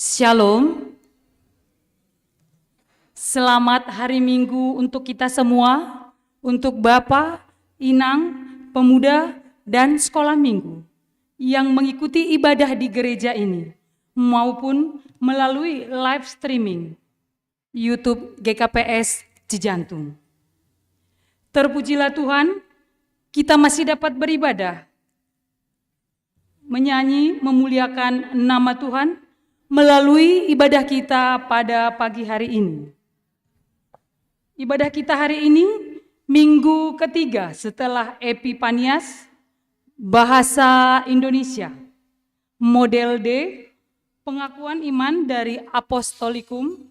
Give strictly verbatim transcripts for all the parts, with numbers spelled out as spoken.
Shalom. Selamat hari Minggu untuk kita semua, untuk Bapak, Inang, pemuda, dan sekolah minggu yang mengikuti ibadah di gereja ini maupun melalui live streaming YouTube G K P S Cijantung. Terpujilah Tuhan, kita masih dapat beribadah, menyanyi, memuliakan nama Tuhan melalui ibadah kita pada pagi hari ini. Ibadah kita hari ini, minggu ketiga setelah Epipanias, bahasa Indonesia. Model D, pengakuan iman dari Apostolikum.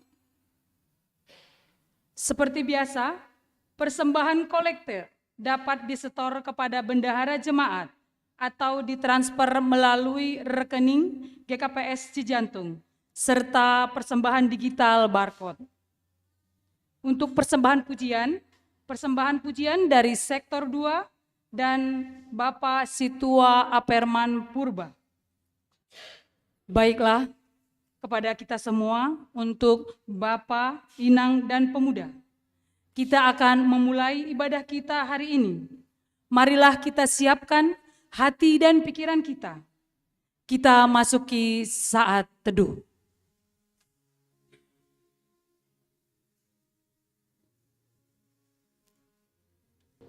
Seperti biasa, persembahan kolekte dapat disetor kepada bendahara jemaat atau ditransfer melalui rekening G K P S Cijantung, serta persembahan digital barcode. Untuk persembahan pujian, persembahan pujian dari sektor dua dan Bapak Situa Aperman Purba. Baiklah, kepada kita semua, untuk Bapak, Inang, dan pemuda, kita akan memulai ibadah kita hari ini. Marilah kita siapkan hati dan pikiran kita. Kita masuki saat teduh.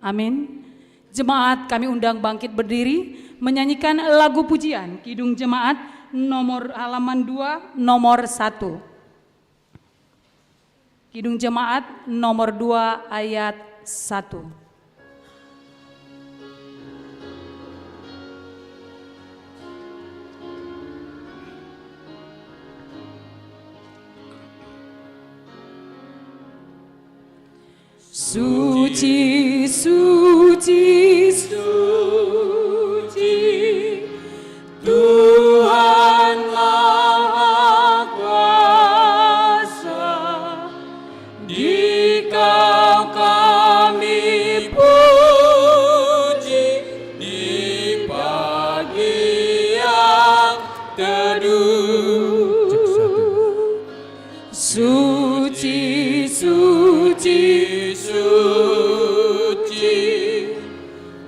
Amin. Jemaat, kami undang bangkit berdiri menyanyikan lagu pujian Kidung Jemaat nomor halaman dua, nomor satu. Kidung Jemaat nomor dua, ayat satu. Suci, suci, suci, Tuhan Maha Kuasa. Dikau kami puji di pagi yang teduh. Suci, suci, suci,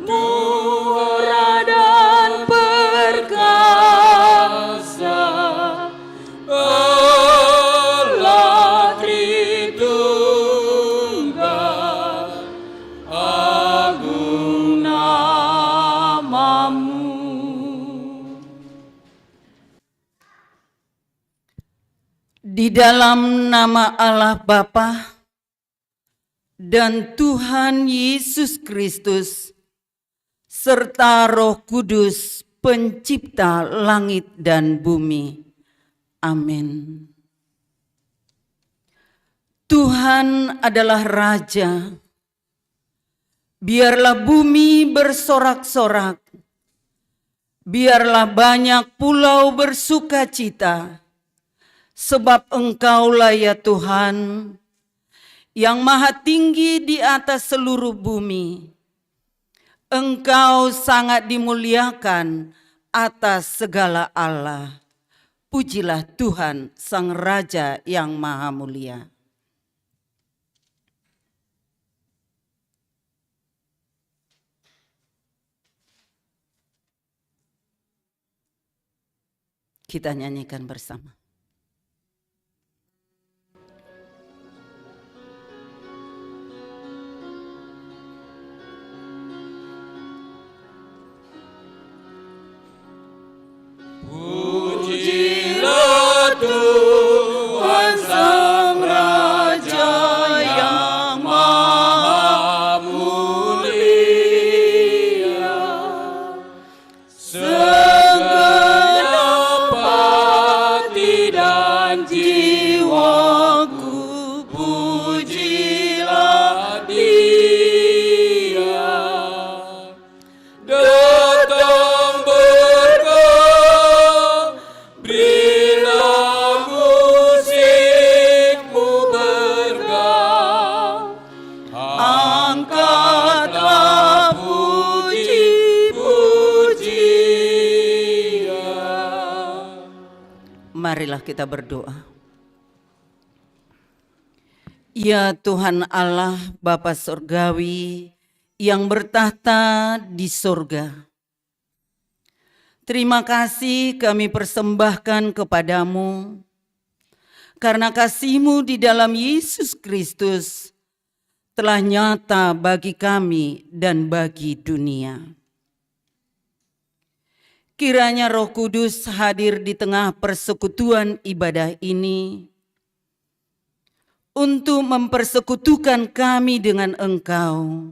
murah dan perkasa, Allah Tritunggal, agung namamu. Di dalam nama Allah Bapa dan Tuhan Yesus Kristus, serta Roh Kudus, Pencipta langit dan bumi. Amin. Tuhan adalah Raja. Biarlah bumi bersorak-sorak. Biarlah banyak pulau bersukacita. Sebab Engkaulah, ya Tuhan, yang maha tinggi di atas seluruh bumi. Engkau sangat dimuliakan atas segala Allah. Pujilah Tuhan, Sang Raja yang Maha Mulia. Kita nyanyikan bersama. Pujilah Tuhan Sang Raja yang Maha Mulia. Segenap hati dan jiwaku, pujilah Dia. Datang berkah, berilah Marilah kita berdoa. Ya Tuhan Allah, Bapa Sorgawi yang bertahta di sorga, terima kasih kami persembahkan kepadamu karena kasihmu di dalam Yesus Kristus telah nyata bagi kami dan bagi dunia. Kiranya Roh Kudus hadir di tengah persekutuan ibadah ini untuk mempersekutukan kami dengan Engkau,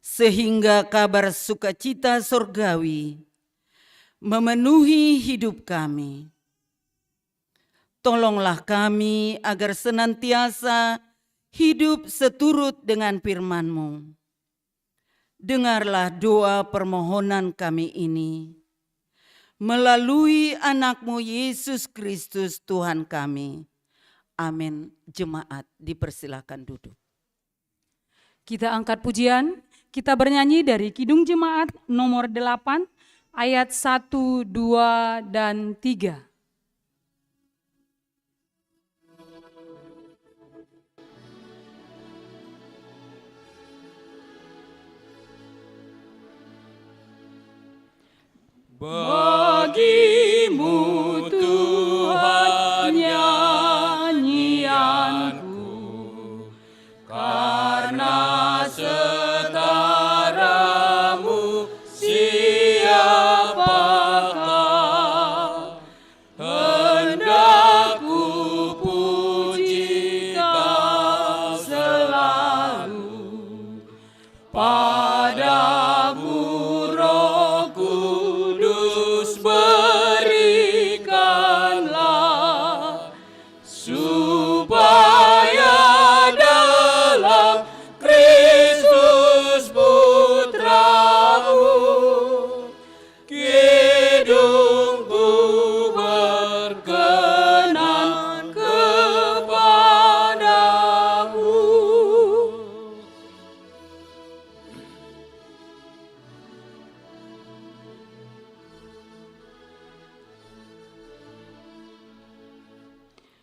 sehingga kabar sukacita sorgawi memenuhi hidup kami. Tolonglah kami agar senantiasa hidup seturut dengan firman-Mu. Dengarlah doa permohonan kami ini melalui Anak-Mu Yesus Kristus Tuhan kami. Amin. Jemaat dipersilakan duduk. Kita angkat pujian, kita bernyanyi dari Kidung Jemaat nomor delapan, ayat satu, dua, dan tiga. Bagimu Tuhan nyanyianku, karena setaramu siapakah, hendak ku puji Kau selalu. Padamu Roh Kudus berikanlah, supaya dalam Kristus Putramu, kidungku berkenan kepadamu.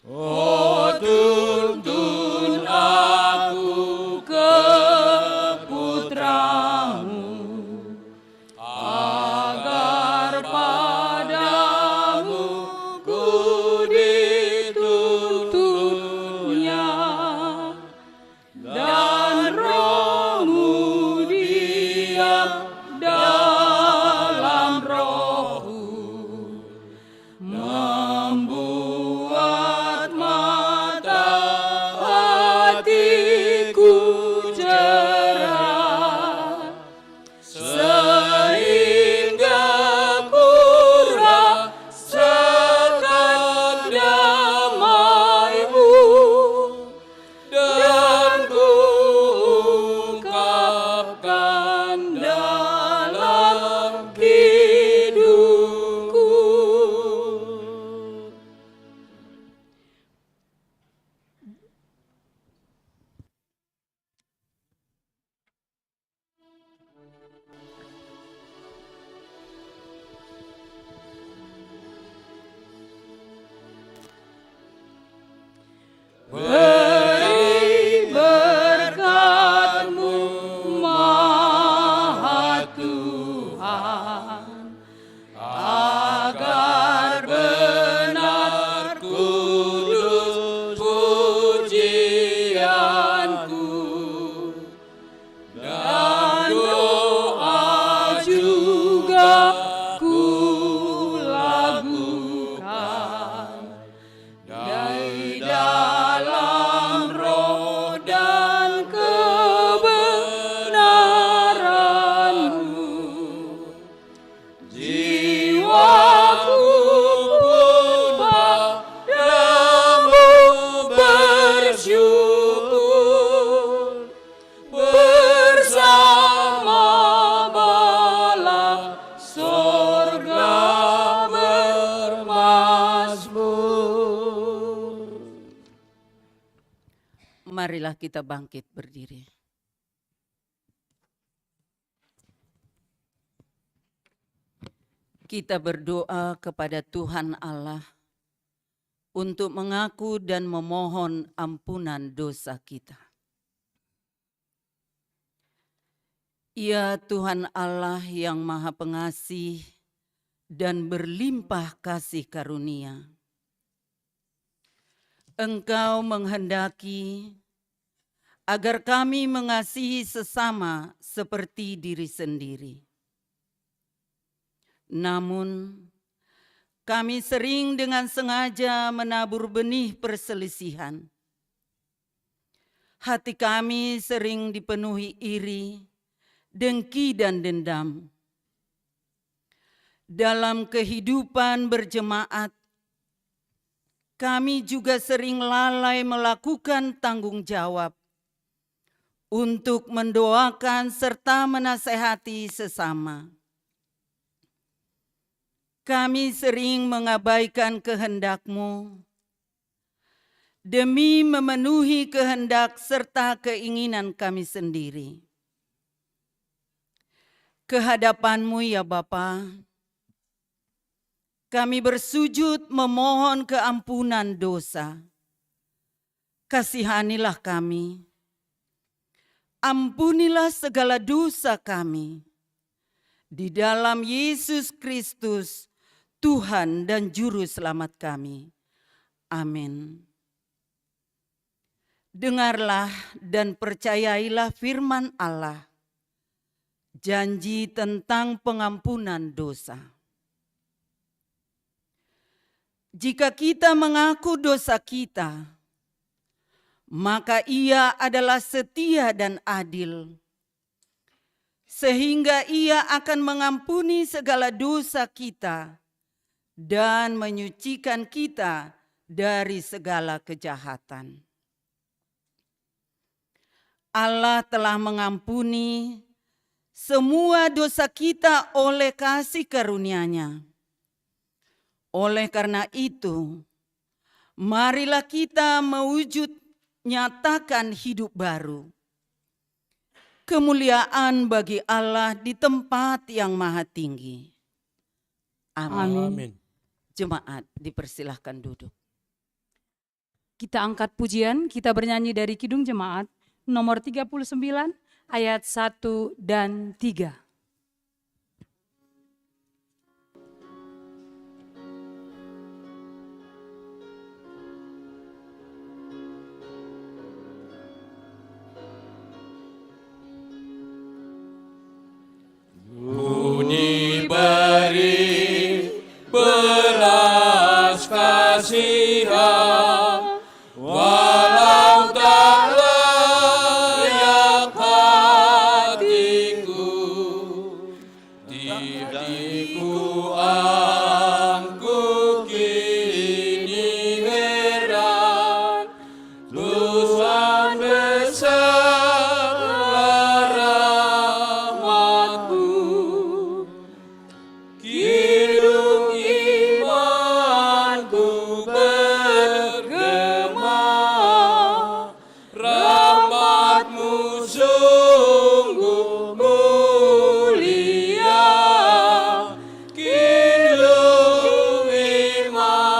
Oh, tuntun aku ke Putramu, agar padamu ku dituntunnya. Dan Roh-Mu diam dalam rohku, membuat mata hatiku cerah, sehingga ku rasakan damai-Mu dan ku ungkapkan dalam hidupku. Beri berkat-Mu, Maha Tuhan, agar benar kudus pujianku, dan doa juga ku lakukan di dalam Roh dan kebenaran-Mu. Jiwaku pun padamu bersyukur, bersama bala sorga bermasmur. Marilah kita bangkit berdiri. Kita berdoa kepada Tuhan Allah untuk mengaku dan memohon ampunan dosa kita. Ya Tuhan Allah yang Maha Pengasih dan berlimpah kasih karunia, Engkau menghendaki agar kami mengasihi sesama seperti diri sendiri. Namun, kami sering dengan sengaja menabur benih perselisihan. Hati kami sering dipenuhi iri, dengki, dan dendam. Dalam kehidupan berjemaat, kami juga sering lalai melakukan tanggung jawab untuk mendoakan serta menasehati sesama. Kami sering mengabaikan kehendak-Mu demi memenuhi kehendak serta keinginan kami sendiri. Kehadapan-Mu, ya Bapa, kami bersujud memohon keampunan dosa. Kasihanilah kami. Ampunilah segala dosa kami. Di dalam Yesus Kristus, Tuhan dan Juru Selamat kami. Amin. Dengarlah dan percayailah firman Allah, janji tentang pengampunan dosa. Jika kita mengaku dosa kita, maka Ia adalah setia dan adil, sehingga Ia akan mengampuni segala dosa kita dan menyucikan kita dari segala kejahatan. Allah telah mengampuni semua dosa kita oleh kasih karunia-Nya. Oleh karena itu, marilah kita mewujud nyatakan hidup baru. Kemuliaan bagi Allah di tempat yang maha tinggi. Amin. Amin. Jemaat dipersilahkan duduk. Kita angkat pujian, kita bernyanyi dari Kidung Jemaat nomor tiga puluh sembilan, ayat satu dan tiga. Bunyi beri belas kasihan, walau tak layak hatiku, di hatiku aku kini heran, Tuhan besarlah rahmat-Mu. Kidung imanku bergema, rahmat-Mu sungguh mulia. Kidung iman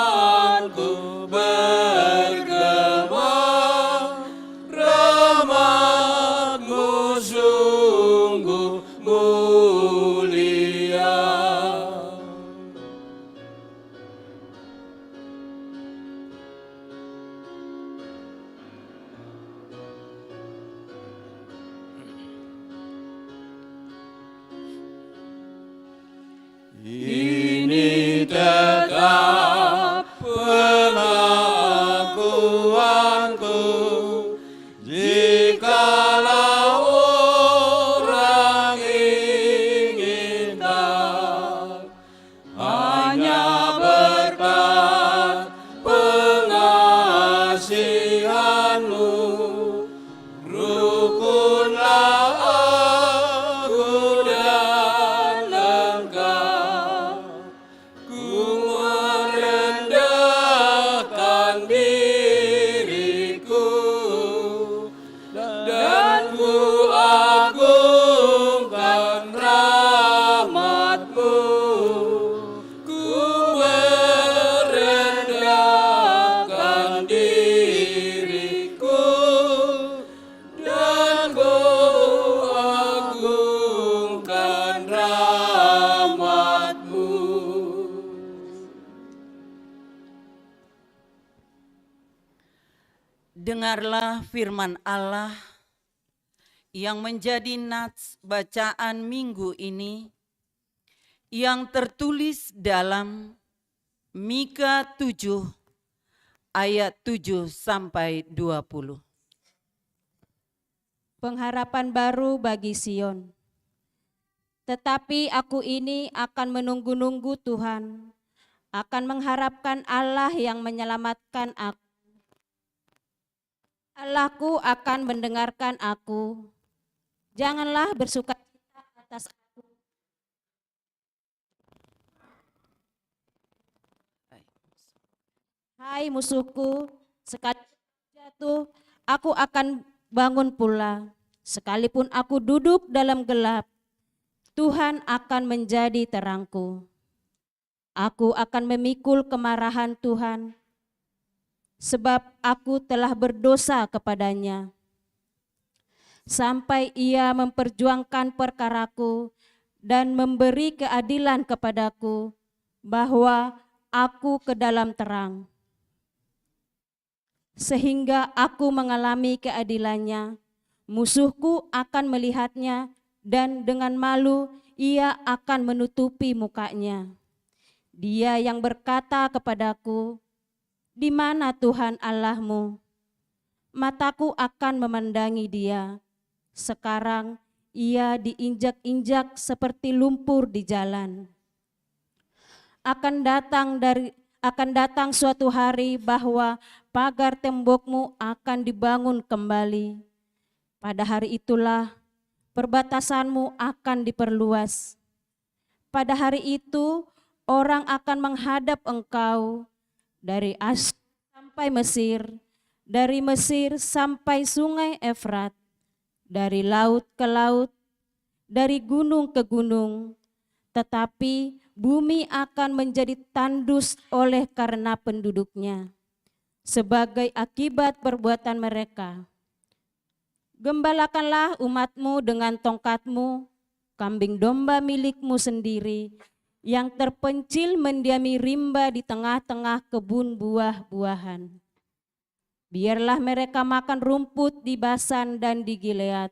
Dengarlah firman Allah yang menjadi nats bacaan minggu ini, yang tertulis dalam Mika tujuh ayat tujuh sampai dua puluh. Pengharapan baru bagi Sion. Tetapi aku ini akan menunggu-nunggu Tuhan, akan mengharapkan Allah yang menyelamatkan aku. Allahku akan mendengarkan aku. Janganlah bersuka cita atas aku. Hai musuhku, sekali jatuh, aku akan bangun pula. Sekalipun aku duduk dalam gelap, Tuhan akan menjadi terangku. Aku akan memikul kemarahan Tuhan, sebab aku telah berdosa kepada-Nya. Sampai Ia memperjuangkan perkaraku dan memberi keadilan kepadaku, bahwa aku ke dalam terang. Sehingga aku mengalami keadilan-Nya, musuhku akan melihat-Nya, dan dengan malu ia akan menutupi mukanya. Dia yang berkata kepadaku, "Di mana Tuhan Allahmu?" Mataku akan memandangi Dia. Sekarang ia diinjak-injak seperti lumpur di jalan. Akan datang dari akan datang suatu hari bahwa pagar tembokmu akan dibangun kembali. Pada hari itulah perbatasanmu akan diperluas. Pada hari itu orang akan menghadap engkau dari Asyur sampai Mesir, dari Mesir sampai Sungai Efrat, dari laut ke laut, dari gunung ke gunung. Tetapi bumi akan menjadi tandus oleh karena penduduknya, sebagai akibat perbuatan mereka. Gembalakanlah umatmu dengan tongkatmu, kambing domba milikmu sendiri, yang terpencil mendiami rimba di tengah-tengah kebun buah-buahan. Biarlah mereka makan rumput di Basan dan di Gilead,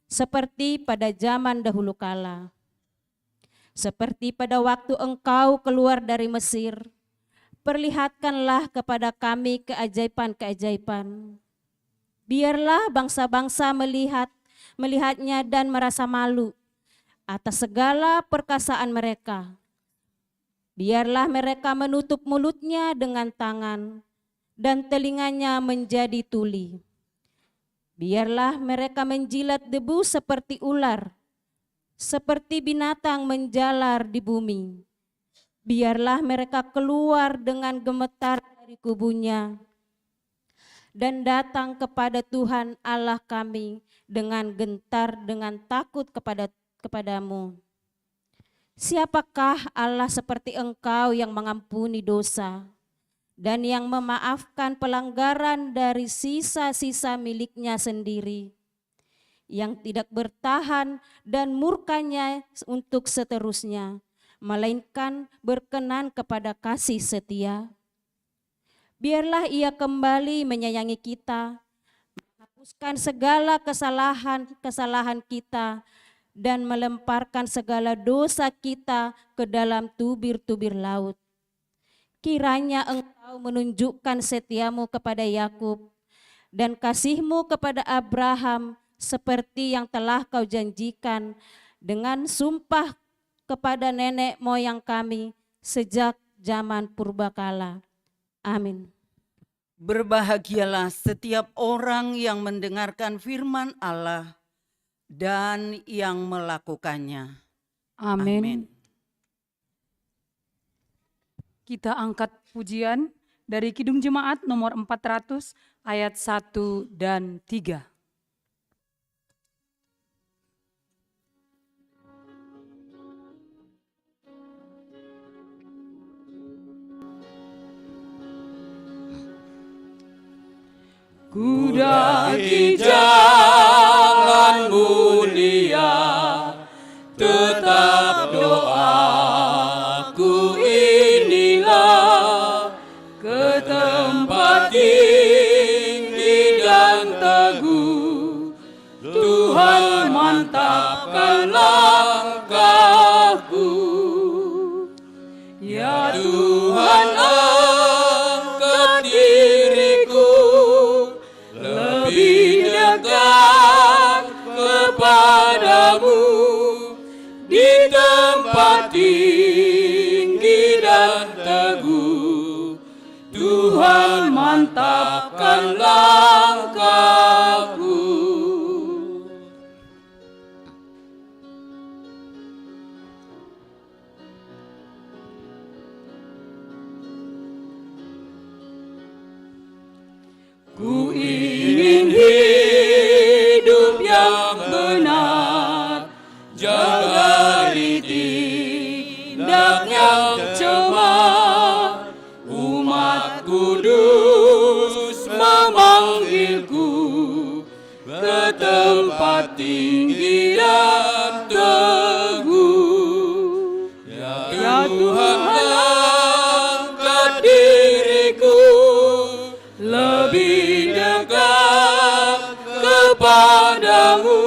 seperti pada zaman dahulu kala. Seperti pada waktu engkau keluar dari Mesir, perlihatkanlah kepada kami keajaiban-keajaiban. Biarlah bangsa-bangsa melihat melihatnya dan merasa malu atas segala perkasaan mereka. Biarlah mereka menutup mulutnya dengan tangan dan telinganya menjadi tuli. Biarlah mereka menjilat debu seperti ular, seperti binatang menjalar di bumi. Biarlah mereka keluar dengan gemetar dari kubunya dan datang kepada Tuhan Allah kami dengan gentar, dengan takut kepada kepadamu. Siapakah Allah seperti Engkau yang mengampuni dosa dan yang memaafkan pelanggaran dari sisa-sisa miliknya sendiri, yang tidak bertahan dan murkanya untuk seterusnya, melainkan berkenan kepada kasih setia? Biarlah Ia kembali menyayangi kita, menghapuskan segala kesalahan-kesalahan kita, dan melemparkan segala dosa kita ke dalam tubir-tubir laut. Kiranya Engkau menunjukkan setiamu kepada Yakub dan kasihmu kepada Abraham, seperti yang telah Kau janjikan dengan sumpah kepada nenek moyang kami sejak zaman purbakala. Amin. Berbahagialah setiap orang yang mendengarkan firman Allah dan yang melakukannya. Amin. Amin. Kita angkat pujian dari Kidung Jemaat nomor empat ratus, ayat satu dan tiga. Ku daki jalan mulia, tetap doaku inilah, ke tempat tinggi Tetapkan langkahku. Ya Tuhan, angkat diriku lebih dekat kepadamu di tempat tinggi dan teguh. Tuhan, mantapkan langkahku. Ku ingin hidup yang benar, jaga dari tindak yang cemar. Umat kudus memanggilku ke tempat tinggi dan teguh. Ya Tuhan, angkat diriku lebih dekat kepadamu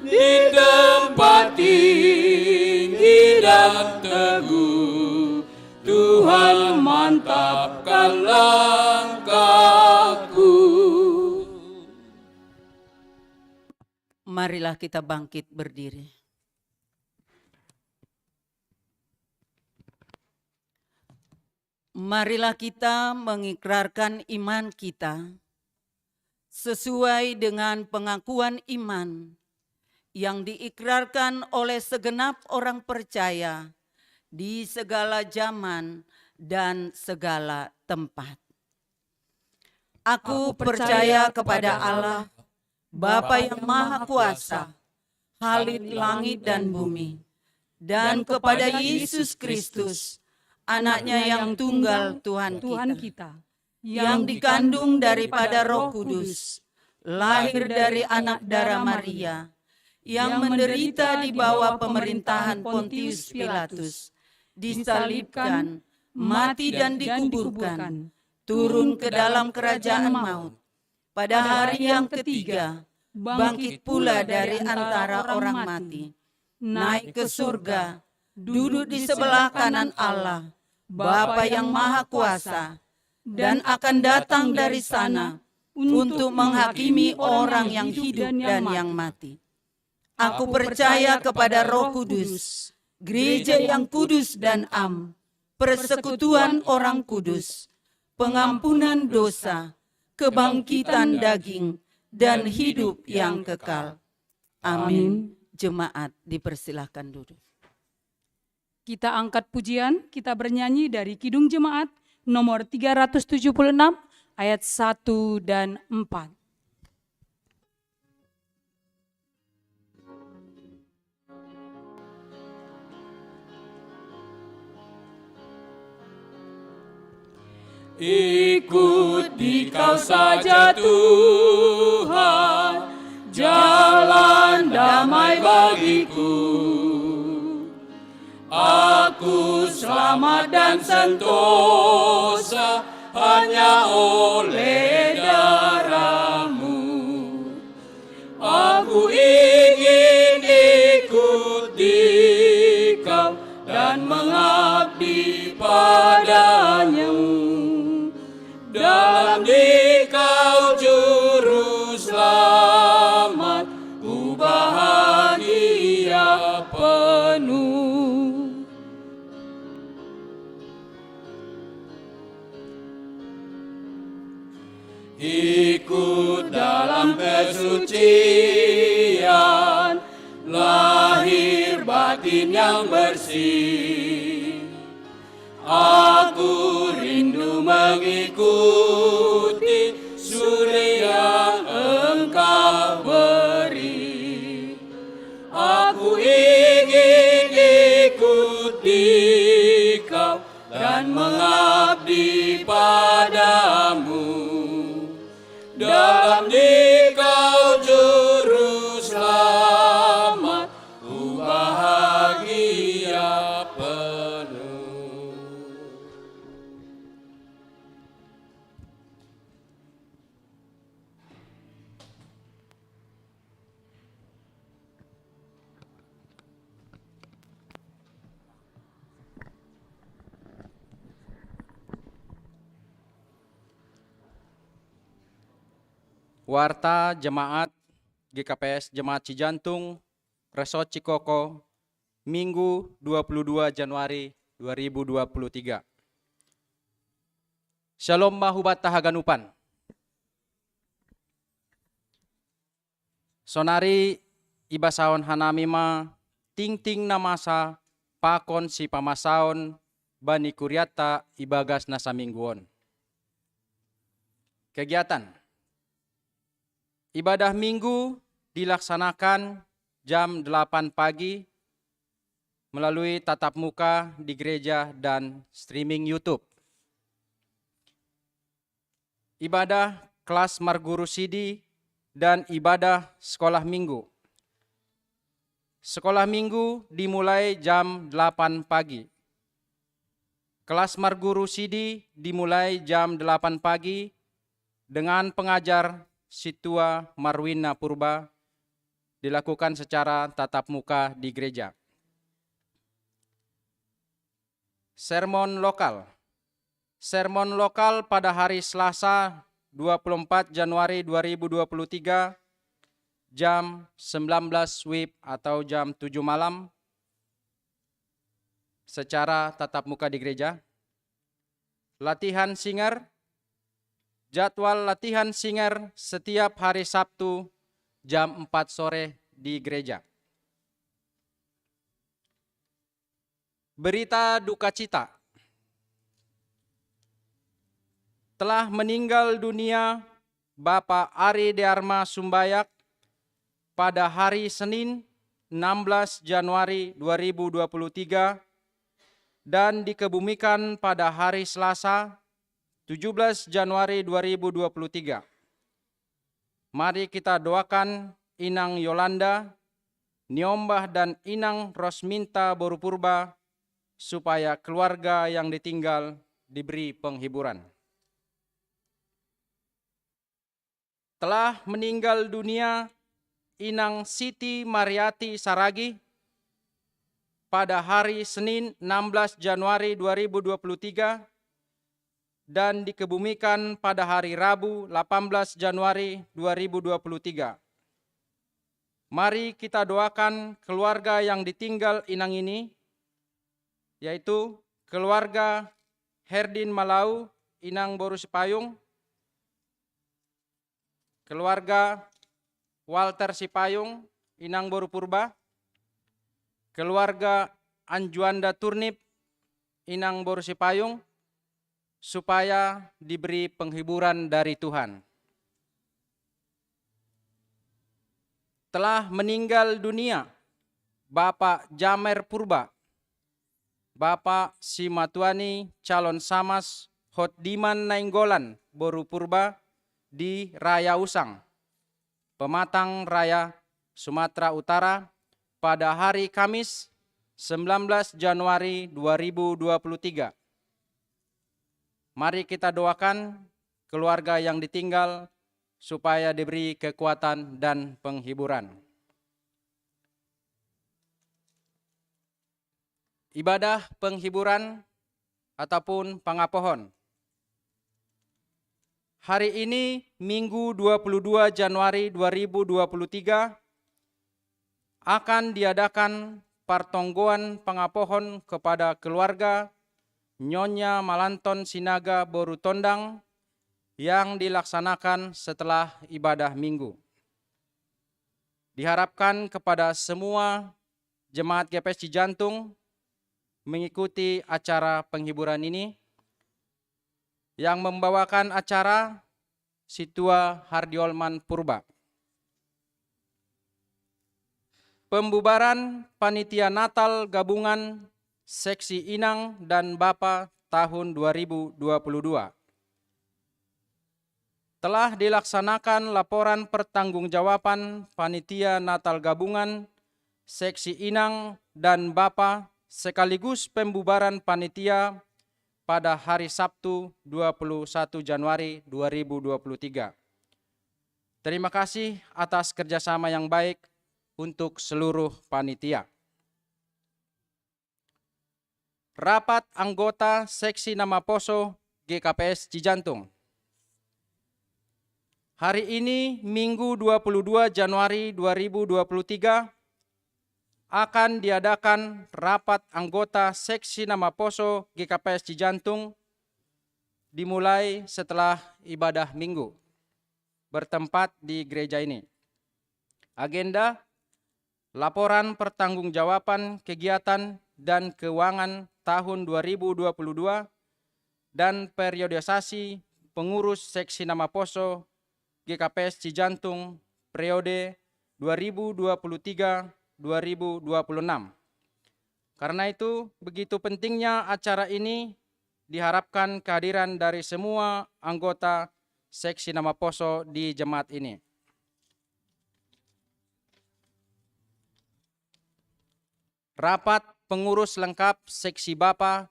di tempat tinggi dan teguh. Tuhan, mantapkan langkahku. Marilah kita bangkit berdiri. Marilah kita mengikrarkan iman kita sesuai dengan pengakuan iman yang diikrarkan oleh segenap orang percaya di segala zaman dan segala tempat. Aku percaya kepada Allah, Bapa yang Maha Kuasa, Khalik langit dan bumi, dan kepada Yesus Kristus, Anaknya yang tunggal, Tuhan Tuhan kita, kita, yang dikandung daripada Roh Kudus, lahir dari anak darah Maria, yang menderita di bawah pemerintahan Pontius Pilatus, disalibkan, mati dan dikuburkan, turun ke dalam kerajaan maut. Pada hari yang ketiga, bangkit pula dari antara orang mati, naik ke surga, duduk di sebelah kanan Allah, Bapa yang Maha Kuasa, dan akan datang dari sana untuk menghakimi orang yang hidup dan yang mati. Aku percaya kepada Roh Kudus, gereja yang kudus dan am, persekutuan orang kudus, pengampunan dosa, kebangkitan daging, dan hidup yang kekal. Amin. Jemaat dipersilahkan duduk. Kita angkat pujian, kita bernyanyi dari Kidung Jemaat nomor tiga ratus tujuh puluh enam, ayat satu dan empat. Ikut di Kau saja, Tuhan, jalan damai bagiku. Aku selamat dan sentosa hanya oleh darah-Mu. Aku ingin ikut di Kau dan mengabdi pada-Mu. Dalam di Kau, Juru Selamat, ku bahagia penuh. Ikut dalam kesucian, lahir batin yang bersih. Aku rindu mengikuti suri yang Engkau beri. Aku ingin ikut di Kau dan mengabdi pada-Mu. Dalam di Kau, Juru Selamat, ku bahagia penuh. Warta Jemaat G K P S Jemaat Cijantung, Resort Cikoko, Minggu dua puluh dua Januari dua ribu dua puluh tiga. Shalom mahubat tahaganupan. Sonari ibasaon hanami ma tingting na masa pakon sipamasaon bani kuriatta ibagas na saminggu on. Kegiatan. Ibadah Minggu dilaksanakan jam delapan pagi melalui tatap muka di gereja dan streaming YouTube. Ibadah kelas marguru sidi dan ibadah sekolah minggu. Sekolah minggu dimulai jam delapan pagi. Kelas marguru sidi dimulai jam delapan pagi dengan pengajar Situa Marwina Purba, dilakukan secara tatap muka di gereja. Sermon lokal. Sermon lokal pada hari Selasa dua puluh empat Januari dua ribu dua puluh tiga jam sembilan belas wib atau jam tujuh malam secara tatap muka di gereja. Latihan singer. Jadwal latihan singer setiap hari Sabtu jam empat sore di gereja. Berita duka cita. Telah meninggal dunia Bapak Ari Dearma Sumbayak pada hari Senin enam belas Januari dua ribu dua puluh tiga dan dikebumikan pada hari Selasa tujuh belas Januari dua ribu dua puluh tiga. Mari kita doakan Inang Yolanda, Niombah dan Inang Rosminta boru Purba, supaya keluarga yang ditinggal diberi penghiburan. Telah meninggal dunia Inang Siti Mariati Saragih pada hari Senin enam belas Januari dua ribu dua puluh tiga dan dikebumikan pada hari Rabu delapan belas Januari dua ribu dua puluh tiga. Mari kita doakan keluarga yang ditinggal Inang ini, yaitu keluarga Herdin Malau, Inang boru Sipayung, keluarga Walter Sipayung, Inang boru Purba, keluarga Anjuanda Turnip, Inang boru Sipayung, supaya diberi penghiburan dari Tuhan. Telah meninggal dunia Bapak Jamer Purba, Bapak Simatuani calon samas Hotdiman Nainggolan boru Purba di Raya Usang, Pematang Raya, Sumatera Utara, pada hari Kamis sembilan belas Januari dua ribu dua puluh tiga. Mari kita doakan keluarga yang ditinggal supaya diberi kekuatan dan penghiburan. Ibadah penghiburan ataupun pangapohon. Hari ini, Minggu dua puluh dua Januari dua ribu dua puluh tiga, akan diadakan partonggoan pangapohon kepada keluarga Nyonya Malanton Sinaga boru Tondang yang dilaksanakan setelah ibadah Minggu. Diharapkan kepada semua jemaat G P S Cijantung mengikuti acara penghiburan ini. Yang membawakan acara Situa Hardiolman Purba. Pembubaran Panitia Natal Gabungan Seksi Inang dan Bapa tahun dua ribu dua puluh dua. Telah dilaksanakan laporan pertanggungjawaban Panitia Natal Gabungan Seksi Inang dan Bapa sekaligus pembubaran panitia pada hari Sabtu dua puluh satu Januari dua ribu dua puluh tiga. Terima kasih atas kerjasama yang baik untuk seluruh panitia. Rapat anggota Seksi Namaposo G K P S Cijantung. Hari ini, Minggu, dua puluh dua Januari dua ribu dua puluh tiga, akan diadakan rapat anggota Seksi Namaposo G K P S Cijantung, dimulai setelah ibadah Minggu, bertempat di gereja ini. Agenda: laporan pertanggungjawaban kegiatan dan keuangan tahun dua ribu dua puluh dua dan periodisasi pengurus Seksi Namaposo G K P S Cijantung periode dua ribu dua puluh tiga dua ribu dua puluh enam. Karena itu, begitu pentingnya acara ini, diharapkan kehadiran dari semua anggota Seksi Namaposo di jemaat ini. Rapat pengurus lengkap Seksi Bapa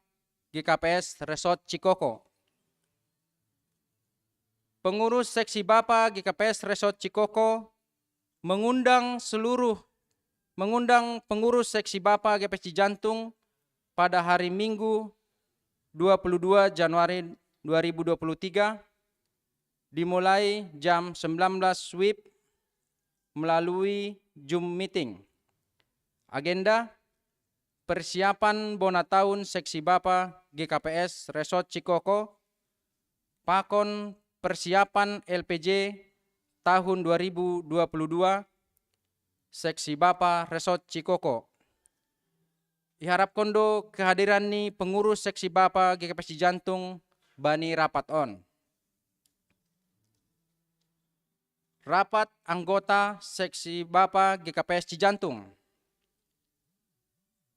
G K P S Resort Cikoko. Pengurus Seksi Bapa G K P S Resort Cikoko mengundang seluruh, mengundang pengurus Seksi Bapa G K P S Cijantung pada hari Minggu, dua puluh dua Januari dua ribu dua puluh tiga, dimulai jam sembilan belas WIB melalui Zoom meeting. Agenda: persiapan bona taun Seksi Bapa G K P S Resort Cikoko, pakon persiapan L P J tahun dua ribu dua puluh dua, Seksi Bapa Resort Cikoko. Iharapkon do kehadiran ni pengurus Seksi Bapa G K P S Cijantung bani rapat on. Rapat anggota Seksi Bapa G K P S Cijantung.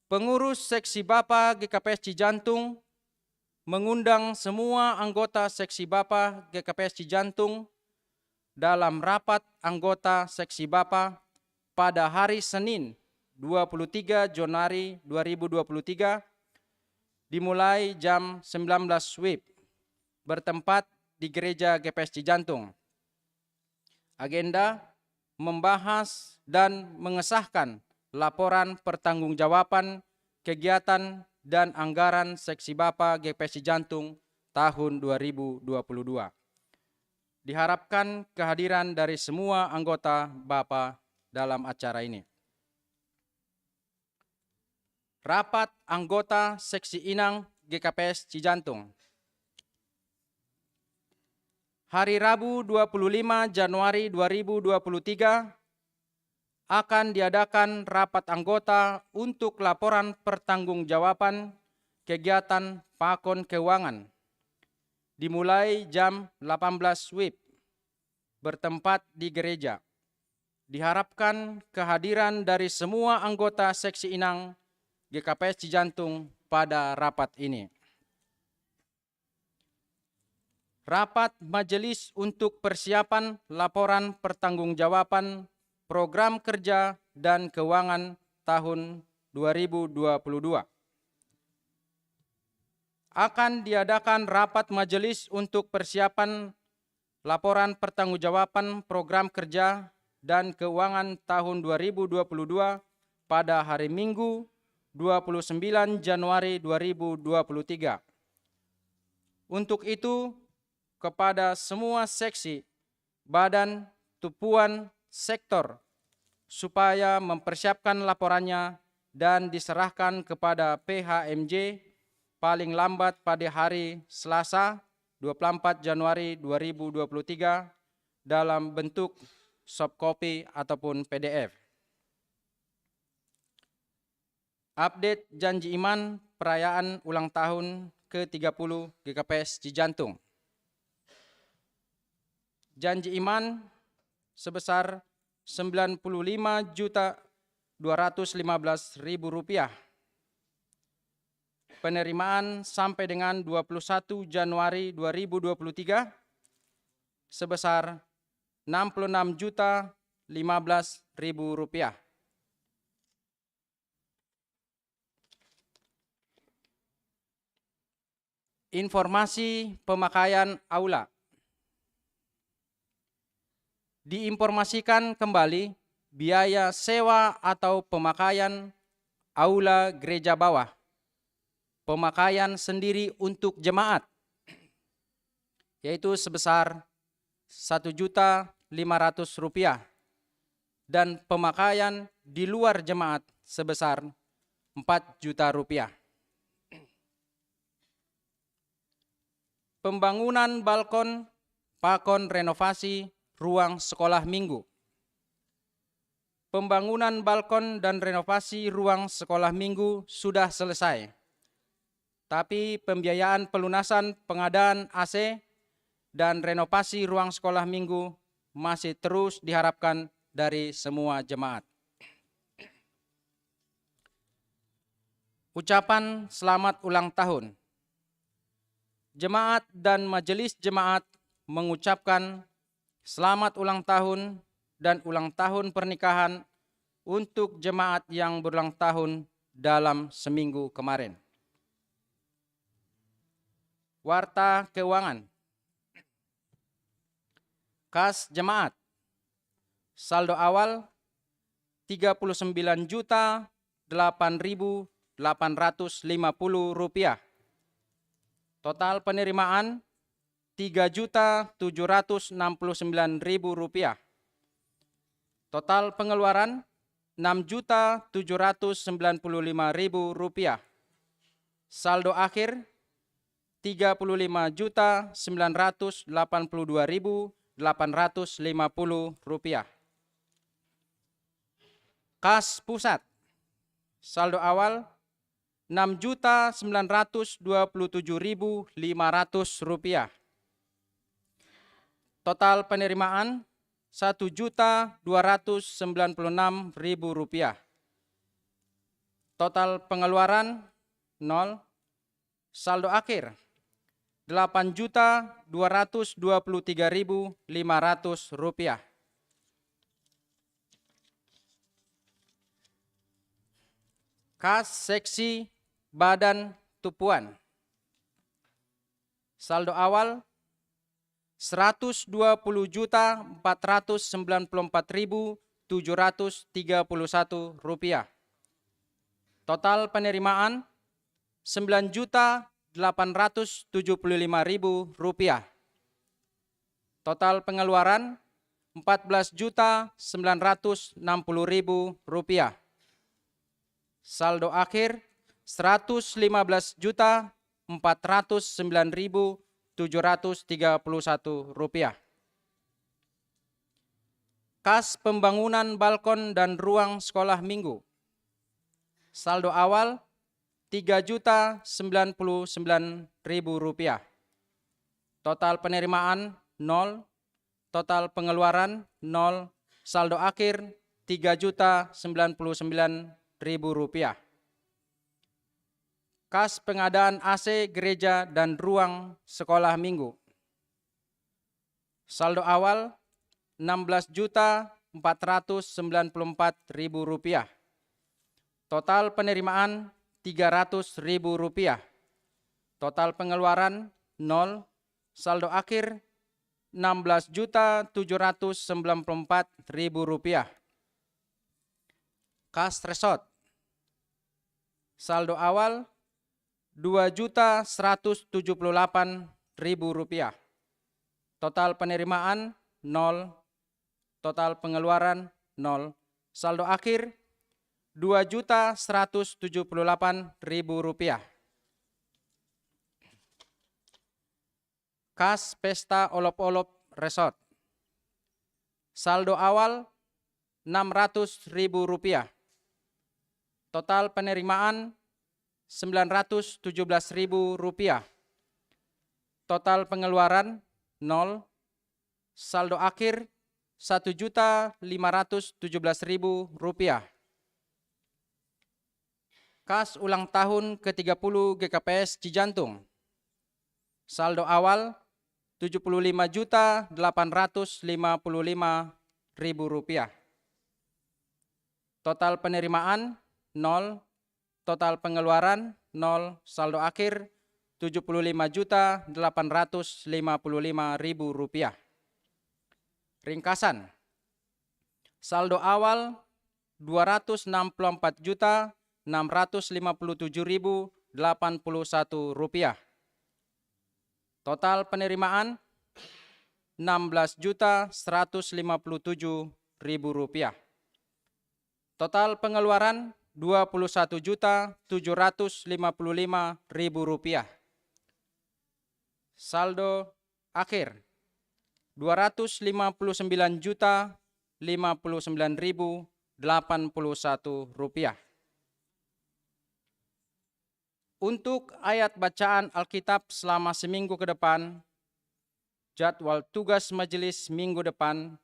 Pengurus Seksi Bapa G K P S Cijantung mengundang semua anggota Seksi Bapa G K P S Cijantung dalam rapat anggota Seksi Bapa pada hari Senin, dua puluh tiga Januari dua ribu dua puluh tiga, dimulai jam sembilan belas WIB, bertempat di Gereja G K P S Cijantung. Agenda: membahas dan mengesahkan laporan pertanggungjawaban kegiatan dan anggaran Seksi Bapa G K P S Cijantung tahun dua ribu dua puluh dua. Diharapkan kehadiran dari semua anggota Bapa dalam acara ini. Rapat anggota Seksi Inang G K P S Cijantung. Hari Rabu, dua puluh lima Januari dua ribu dua puluh tiga, akan diadakan rapat anggota untuk laporan pertanggungjawaban kegiatan pakon keuangan, dimulai jam delapan belas WIB, bertempat di gereja. Diharapkan kehadiran dari semua anggota Seksi Inang G K P S Cijantung pada rapat ini. Rapat Majelis untuk persiapan laporan pertanggungjawaban program kerja dan keuangan tahun dua ribu dua puluh dua. Akan diadakan rapat majelis untuk persiapan laporan pertanggungjawaban program kerja dan keuangan tahun dua ribu dua puluh dua pada hari Minggu, dua puluh sembilan Januari dua ribu dua puluh tiga. Untuk itu, kepada semua seksi, badan, tupuan, sektor, supaya mempersiapkan laporannya dan diserahkan kepada P H M J paling lambat pada hari Selasa, dua puluh empat Januari dua ribu dua puluh tiga, dalam bentuk soft copy ataupun P D F. Update janji iman perayaan ulang tahun ke tiga puluh G K P S Cijantung. Janji iman sebesar sembilan puluh lima juta dua ratus lima belas ribu rupiah. Penerimaan sampai dengan dua puluh satu Januari dua ribu dua puluh tiga sebesar enam puluh enam juta lima belas ribu rupiah. Informasi pemakaian aula. Diinformasikan kembali biaya sewa atau pemakaian aula gereja bawah, pemakaian sendiri untuk jemaat, yaitu sebesar satu juta lima ratus rupiah, dan pemakaian di luar jemaat sebesar empat juta rupiah. Pembangunan balkon pakon renovasi ruang sekolah minggu. Pembangunan balkon dan renovasi ruang sekolah minggu sudah selesai, tapi pembiayaan pelunasan pengadaan A C dan renovasi ruang sekolah minggu masih terus diharapkan dari semua jemaat. Ucapan selamat ulang tahun. Jemaat dan majelis jemaat mengucapkan selamat ulang tahun dan ulang tahun pernikahan untuk jemaat yang berulang tahun dalam seminggu kemarin. Warta keuangan. Kas jemaat. Saldo awal tiga puluh sembilan juta delapan ribu delapan ratus lima puluh rupiah. Total penerimaan tiga juta tujuh ratus enam puluh sembilan ribu rupiah. Total pengeluaran enam juta tujuh ratus sembilan puluh lima ribu rupiah. Saldo akhir tiga puluh lima juta sembilan ratus delapan puluh dua ribu delapan ratus lima puluh rupiah. Kas pusat. Saldo awal enam juta sembilan ratus dua puluh tujuh ribu lima ratus rupiah. Total penerimaan satu juta dua ratus sembilan puluh enam ribu rupiah. Total pengeluaran nol. Saldo akhir delapan juta dua ratus dua puluh tiga ribu lima ratus rupiah. Kas seksi Badan Tupuan. Saldo awal seratus dua puluh juta empat ratus sembilan puluh empat ribu tujuh ratus tiga puluh satu rupiah. Total penerimaan sembilan juta delapan ratus tujuh puluh lima ribu rupiah. Total pengeluaran empat belas juta sembilan ratus enam puluh ribu rupiah. Saldo akhir seratus lima belas juta empat ratus sembilan ribu tujuh ratus tiga puluh satu rupiah. Kas pembangunan balkon dan ruang sekolah minggu. Saldo awal tiga juta sembilan puluh sembilan ribu rupiah. Total penerimaan nol, total pengeluaran nol, saldo akhir tiga juta sembilan puluh sembilan ribu rupiah. Kas pengadaan A C gereja dan ruang sekolah minggu. Saldo awal enam belas juta empat ratus sembilan puluh empat ribu rupiah. Total penerimaan tiga ratus ribu rupiah. Total pengeluaran nol, saldo akhir enam belas juta tujuh ratus sembilan puluh empat ribu rupiah. Kas resort. Saldo awal dua juta seratus tujuh puluh delapan ribu rupiah. Total penerimaan nol, total pengeluaran nol, saldo akhir dua juta seratus tujuh puluh delapan ribu rupiah. Kas pesta olop-olop resort. Saldo awal enam ratus ribu rupiah. Total penerimaan sembilan ratus tujuh belas ribu rupiah. Total pengeluaran nol. Saldo akhir satu juta lima ratus tujuh belas ribu rupiah. Kas ulang tahun ke tiga puluh G K P S Cijantung. Saldo awal tujuh puluh lima juta delapan ratus lima puluh lima ribu rupiah. Total penerimaan nol, total pengeluaran nol, saldo akhir tujuh puluh lima juta delapan ratus lima puluh lima ribu rupiah. Ringkasan, saldo awal dua ratus enam puluh empat juta enam ratus lima puluh tujuh ribu delapan puluh satu rupiah. Total penerimaan enam belas juta seratus lima puluh tujuh ribu rupiah. Total pengeluaran dua puluh satu juta tujuh ratus lima puluh lima ribu rupiah. Saldo akhir dua ratus lima puluh sembilan juta lima puluh sembilan ribu delapan puluh satu rupiah. Untuk ayat bacaan Alkitab selama seminggu ke depan, jadwal tugas majelis minggu depan,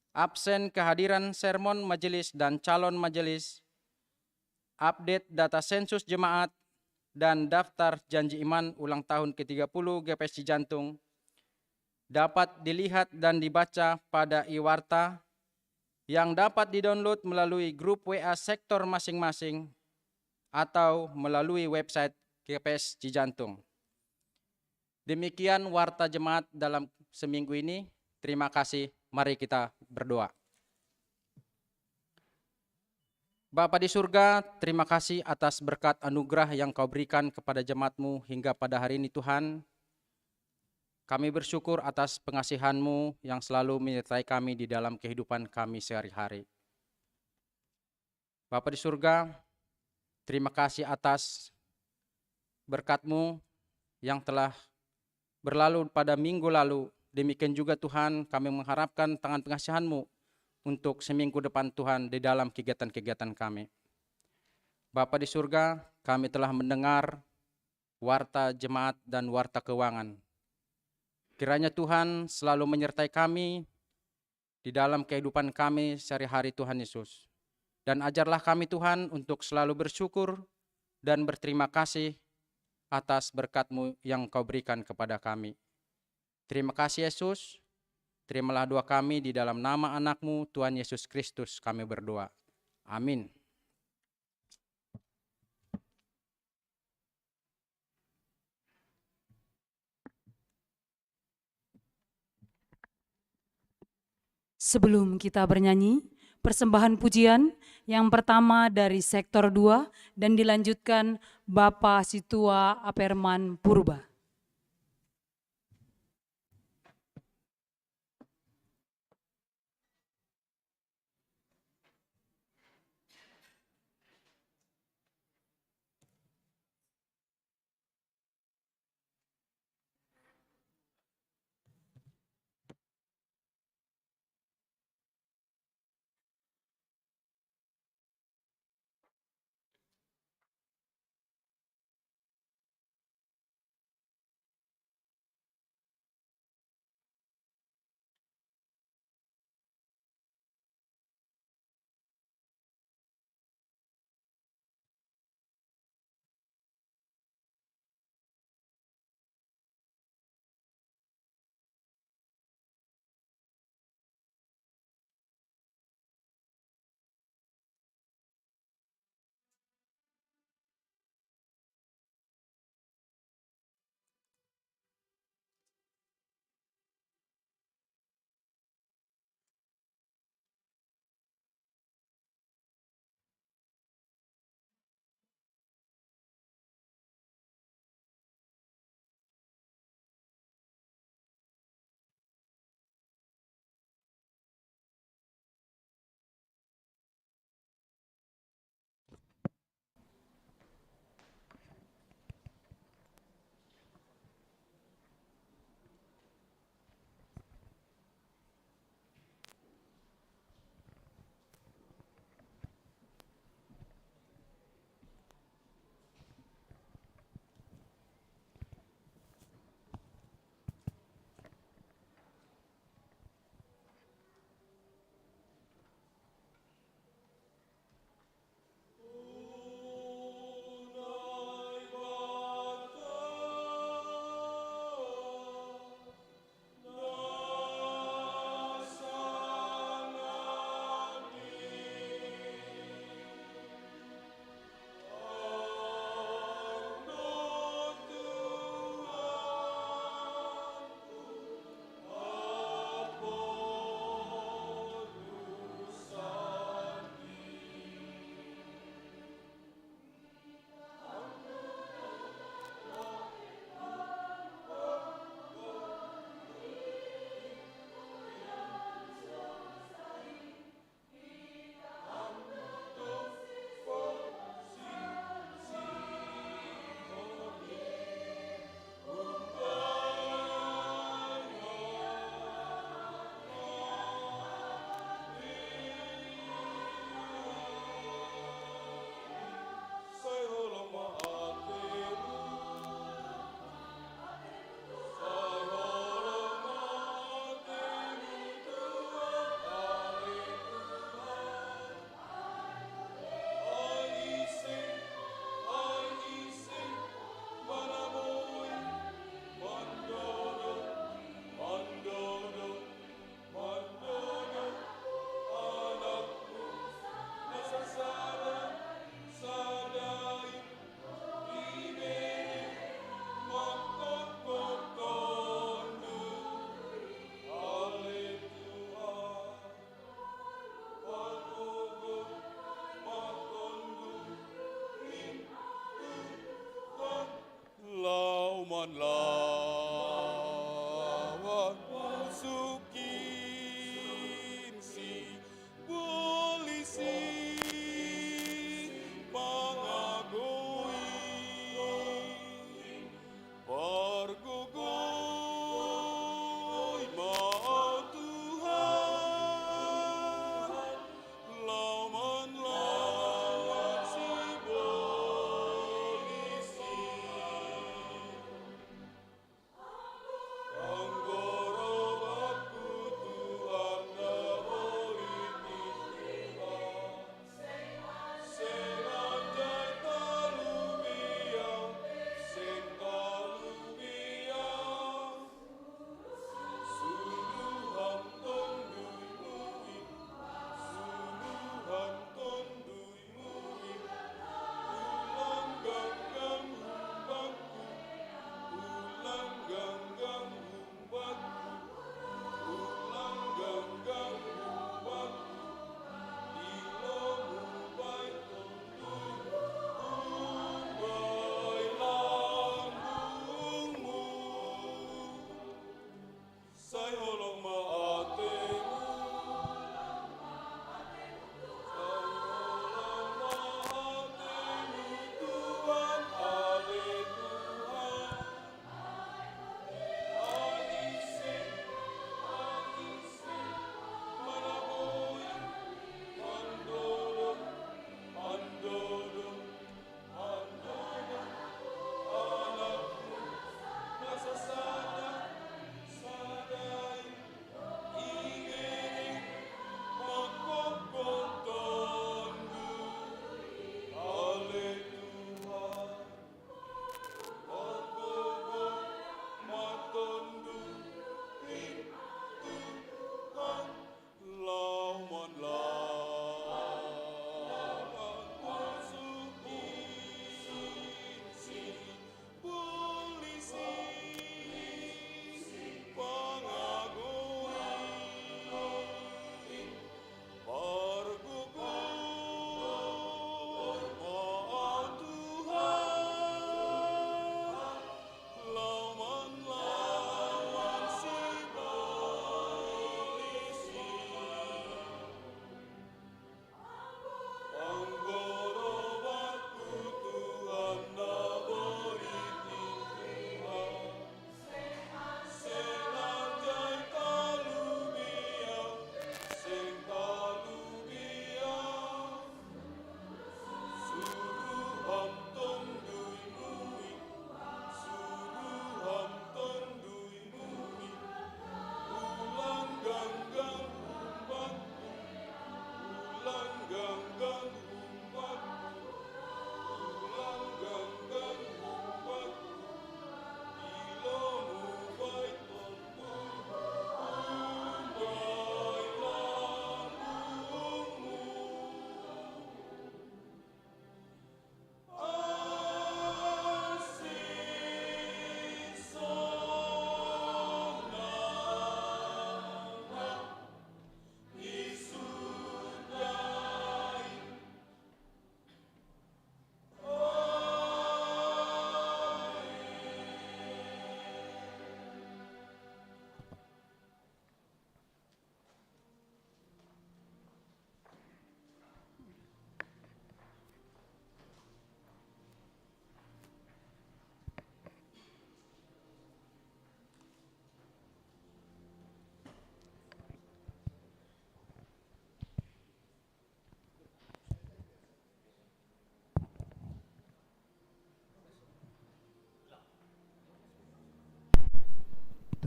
absen kehadiran sermon majelis dan calon majelis, update data sensus jemaat, dan daftar janji iman ulang tahun ke tiga puluh G P S Cijantung dapat dilihat dan dibaca pada e-warta yang dapat didownload melalui grup W A sektor masing-masing atau melalui website G P S Cijantung. Demikian warta jemaat dalam seminggu ini. Terima kasih. Mari kita berdoa. Bapa di surga, terima kasih atas berkat anugerah yang Kau berikan kepada jemaat-Mu hingga pada hari ini, Tuhan. Kami bersyukur atas pengasihan-Mu yang selalu menyertai kami di dalam kehidupan kami sehari-hari. Bapa di surga, terima kasih atas berkat-Mu yang telah berlalu pada minggu lalu. Demikian juga, Tuhan, kami mengharapkan tangan pengasihan-Mu untuk seminggu depan, Tuhan, di dalam kegiatan-kegiatan kami. Bapa di surga, kami telah mendengar warta jemaat dan warta keuangan. Kiranya Tuhan selalu menyertai kami di dalam kehidupan kami sehari-hari, Tuhan Yesus. Dan ajarlah kami, Tuhan, untuk selalu bersyukur dan berterima kasih atas berkat-Mu yang Kau berikan kepada kami. Terima kasih, Yesus. Terimalah doa kami, di dalam nama Anak-Mu, Tuhan Yesus Kristus, kami berdoa. Amin. Sebelum kita bernyanyi, persembahan pujian yang pertama dari sektor dua dan dilanjutkan Bapa Situa Aperman Purba.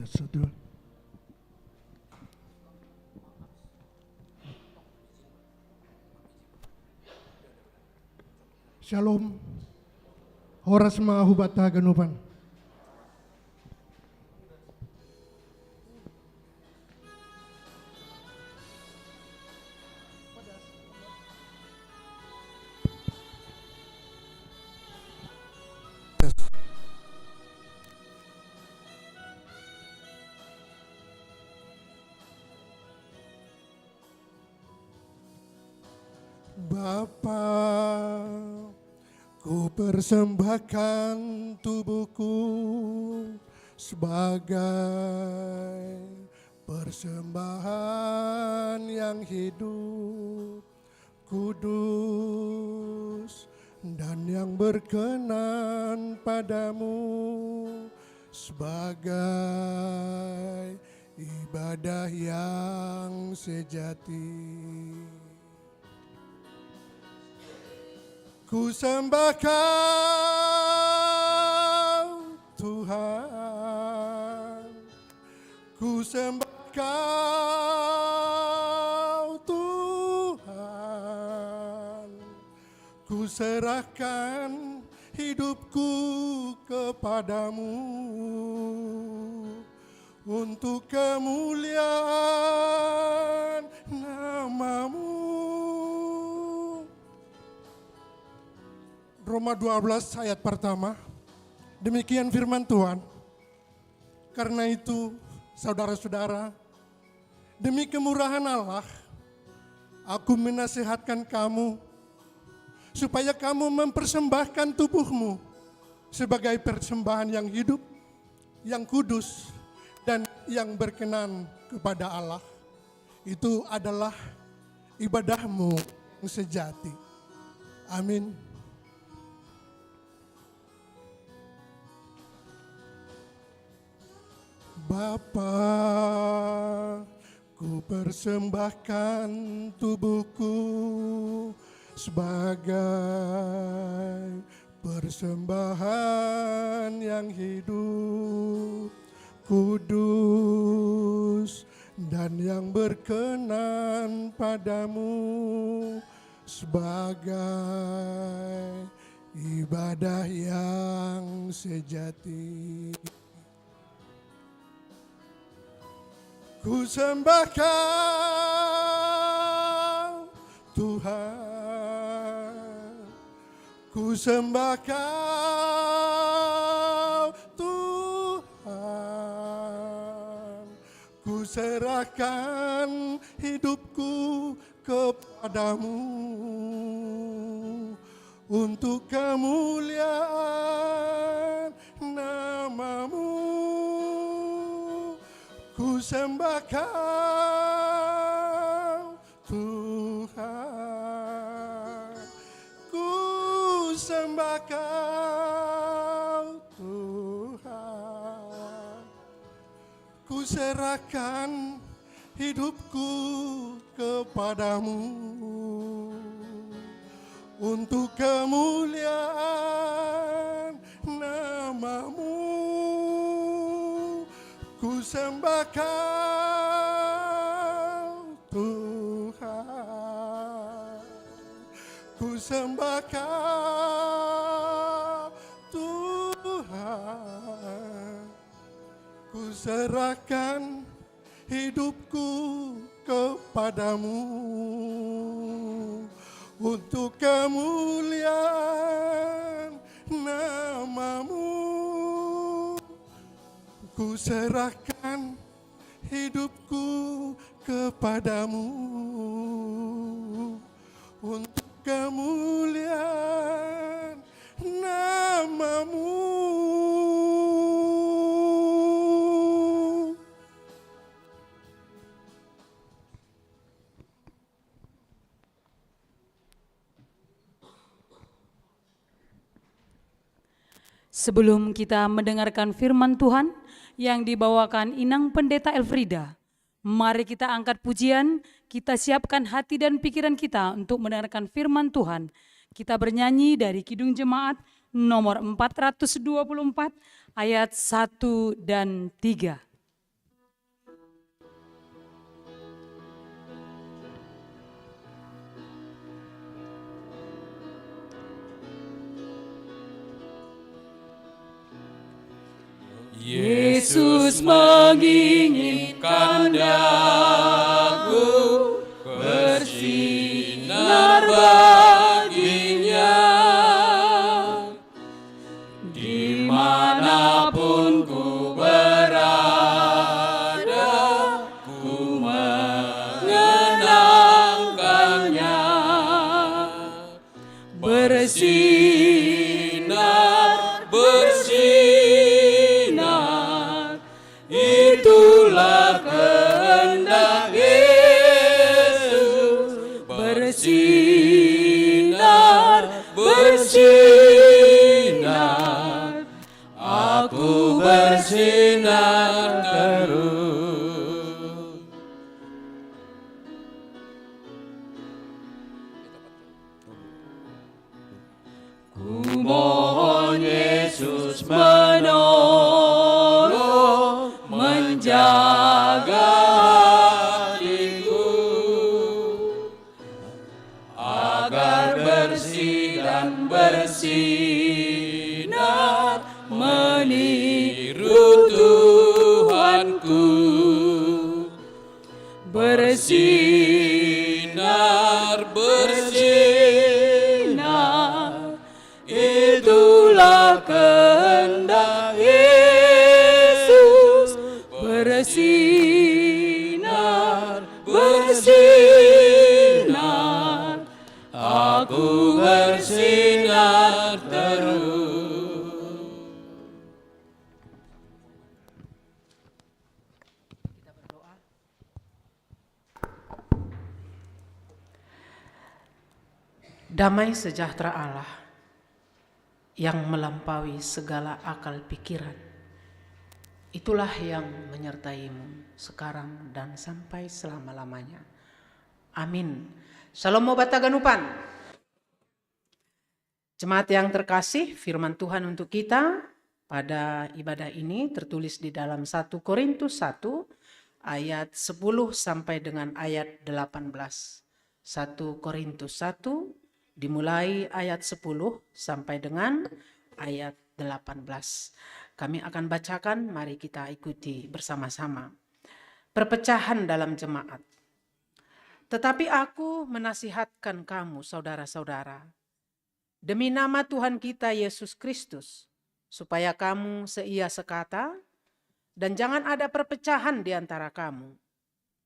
Satu. Shalom. Horas ma hubat haganupan. Bapa, ku persembahkan tubuhku sebagai persembahan yang hidup, kudus, dan yang berkenan padamu sebagai ibadah yang sejati. Ku sembah Kau, Tuhan. Ku sembah Kau, Tuhan. Ku serahkan hidupku kepadamu untuk kemuliaan nama-Mu. Roma dua belas ayat pertama. Demikian firman Tuhan. Karena itu, saudara-saudara, demi kemurahan Allah, aku menasihatkan kamu supaya kamu mempersembahkan tubuhmu sebagai persembahan yang hidup, yang kudus, dan yang berkenan kepada Allah. Itu adalah ibadahmu yang sejati. Amin. Bapa, ku persembahkan tubuhku sebagai persembahan yang hidup, kudus, dan yang berkenan padamu sebagai ibadah yang sejati. Ku sembah Kau, Tuhan. Ku sembah Kau, Tuhan. Ku serahkan hidupku kepadamu untuk kemuliaan nama-Mu. Ku sembah Kau, Tuhan. Ku sembah Kau, Tuhan. Ku serahkan hidupku kepadamu untuk kemuliaan nama-Mu. Ku sembah Kau, Tuhan. Ku sembah Kau, Tuhan. Ku serahkan hidupku kepadamu untuk kemuliaan nama-Mu. Ku serahkan hidupku kepadamu untuk kemuliaan nama-Mu. Sebelum kita mendengarkan firman Tuhan yang dibawakan Inang Pendeta Elfrida, mari kita angkat pujian, kita siapkan hati dan pikiran kita untuk mendengarkan firman Tuhan. Kita bernyanyi dari Kidung Jemaat nomor empat ratus dua puluh empat, ayat satu dan tiga. Yesus menginginkan daku bersinar baginya. Dimanapun ku berada, ku mengenangkannya. Bersinar, bersinar, itulah kehendak Yesus. Bersinar, bersinar, aku bersinar terus. Ku mohon Yesus menolong, menjaga hatiku, agar bersih dan bersinar meniru Tuhanku. Bersinar, bersinar, itulah kehendak Yesus. Bersinar, bersinar, aku bersinar terus. Damai sejahtera Allah yang melampaui segala akal pikiran, itulah yang menyertaimu sekarang dan sampai selama-lamanya. Amin. Shalom, Obat Taganupan. Jemaat yang terkasih, firman Tuhan untuk kita pada ibadah ini tertulis di dalam satu Korintus satu ayat sepuluh sampai dengan ayat delapan belas. Satu Korintus satu, dimulai ayat sepuluh sampai dengan ayat delapan belas. Kami akan bacakan, mari kita ikuti bersama-sama. Perpecahan dalam jemaat. Tetapi aku menasihatkan kamu, saudara-saudara, demi nama Tuhan kita Yesus Kristus, supaya kamu seia sekata, dan jangan ada perpecahan di antara kamu.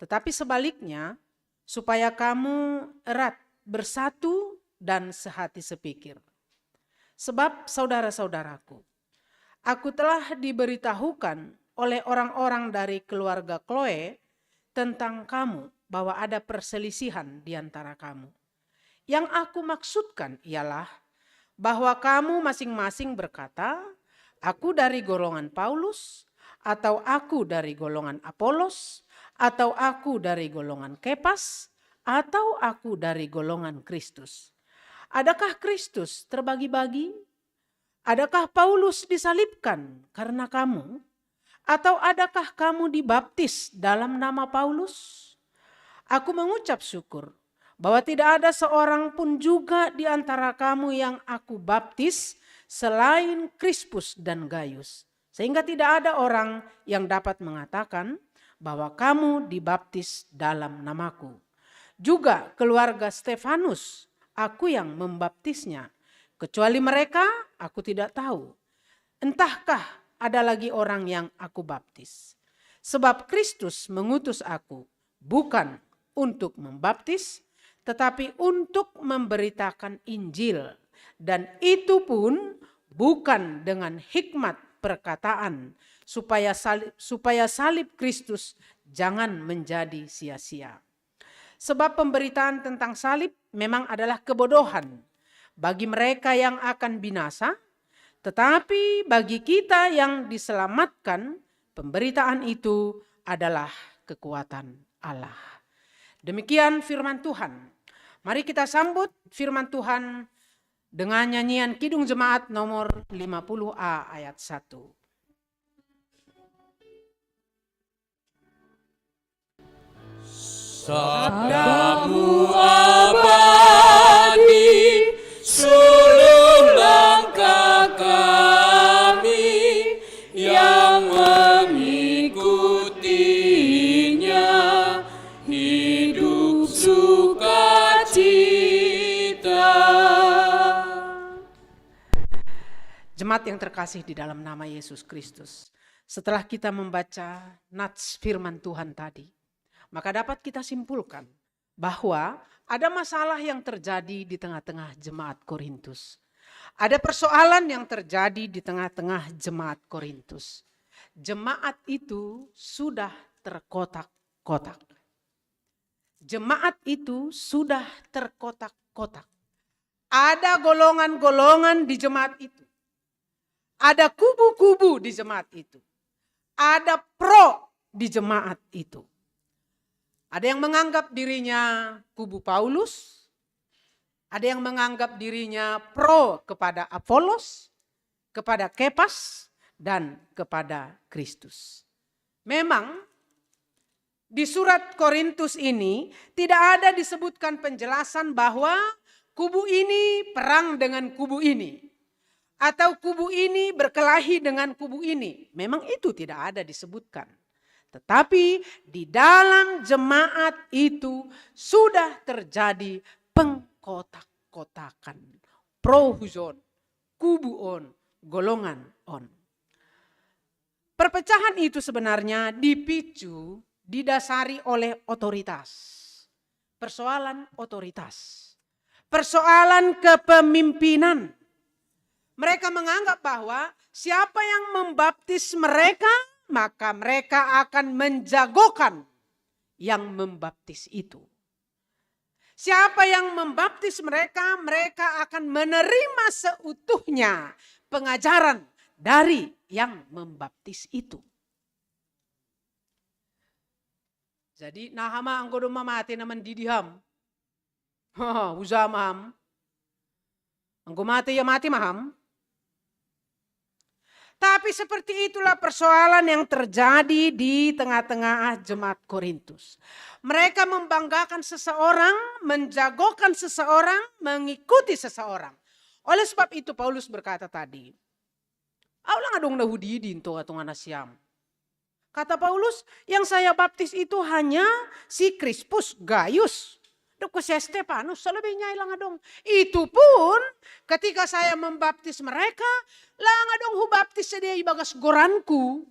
Tetapi sebaliknya, supaya kamu erat, bersatu, dan sehati sepikir. Sebab, saudara-saudaraku, aku telah diberitahukan oleh orang-orang dari keluarga Chloe tentang kamu, bahwa ada perselisihan di antara kamu. Yang aku maksudkan ialah bahwa kamu masing-masing berkata, "Aku dari golongan Paulus," atau "Aku dari golongan Apolos," atau "Aku dari golongan Kepas," atau "Aku dari golongan Kristus." Adakah Kristus terbagi-bagi? Adakah Paulus disalibkan karena kamu? Atau adakah kamu dibaptis dalam nama Paulus? Aku mengucap syukur bahwa tidak ada seorang pun juga di antara kamu yang aku baptis selain Krispus dan Gaius, sehingga tidak ada orang yang dapat mengatakan bahwa kamu dibaptis dalam namaku. Juga keluarga Stefanus, aku yang membaptisnya. Kecuali mereka, aku tidak tahu. Entahkah ada lagi orang yang aku baptis? Sebab Kristus mengutus aku bukan untuk membaptis, tetapi untuk memberitakan Injil, dan itu pun bukan dengan hikmat perkataan, supaya salib, supaya salib Kristus jangan menjadi sia-sia. Sebab pemberitaan tentang salib memang adalah kebodohan bagi mereka yang akan binasa, tetapi bagi kita yang diselamatkan, pemberitaan itu adalah kekuatan Allah. Demikian firman Tuhan. Mari kita sambut firman Tuhan dengan nyanyian Kidung Jemaat nomor lima puluh A ayat satu. Sabdamu abadi, suluh langkah kami, yang Hidup sukacita. Jemaat yang terkasih di dalam nama Yesus Kristus, setelah kita membaca nats firman Tuhan tadi, maka dapat kita simpulkan bahwa ada masalah yang terjadi di tengah-tengah jemaat Korintus. Ada persoalan yang terjadi di tengah-tengah jemaat Korintus. Jemaat itu sudah terkotak-kotak. Jemaat itu sudah terkotak-kotak. Ada golongan-golongan di jemaat itu. Ada kubu-kubu di jemaat itu. Ada pro di jemaat itu. Ada yang menganggap dirinya kubu Paulus, ada yang menganggap dirinya pro kepada Apolos, kepada Kepas, dan kepada Kristus. Memang di surat Korintus ini tidak ada disebutkan penjelasan bahwa kubu ini perang dengan kubu ini, atau kubu ini berkelahi dengan kubu ini. Memang itu tidak ada disebutkan. Tetapi di dalam jemaat itu sudah terjadi pengkotak-kotakan. Pro hujon, kubu on, golongan on. Perpecahan itu sebenarnya dipicu, didasari oleh otoritas. Persoalan otoritas. Persoalan kepemimpinan. Mereka menganggap bahwa siapa yang membaptis mereka, maka mereka akan menjagokan yang membaptis itu. Siapa yang membaptis mereka, mereka akan menerima seutuhnya pengajaran dari yang membaptis itu. Jadi, naha ma anggo domma mate na mandidi ham. Ha, uza ma ham. Anggo mate ia mate ma ham. Tapi seperti itulah persoalan yang terjadi di tengah-tengah jemaat Korintus. Mereka membanggakan seseorang, menjagokan seseorang, mengikuti seseorang. Oleh sebab itu Paulus berkata tadi, "Au lang adong na hudidi di tonga-tonga nasiam." Kata Paulus, "Yang saya baptis itu hanya si Krispus, Gayus, dohot si Stepanus, salobei ni ai lang adong. Itu pun ketika saya membaptis mereka, lang adong hubaptis sadia ibagas goranku,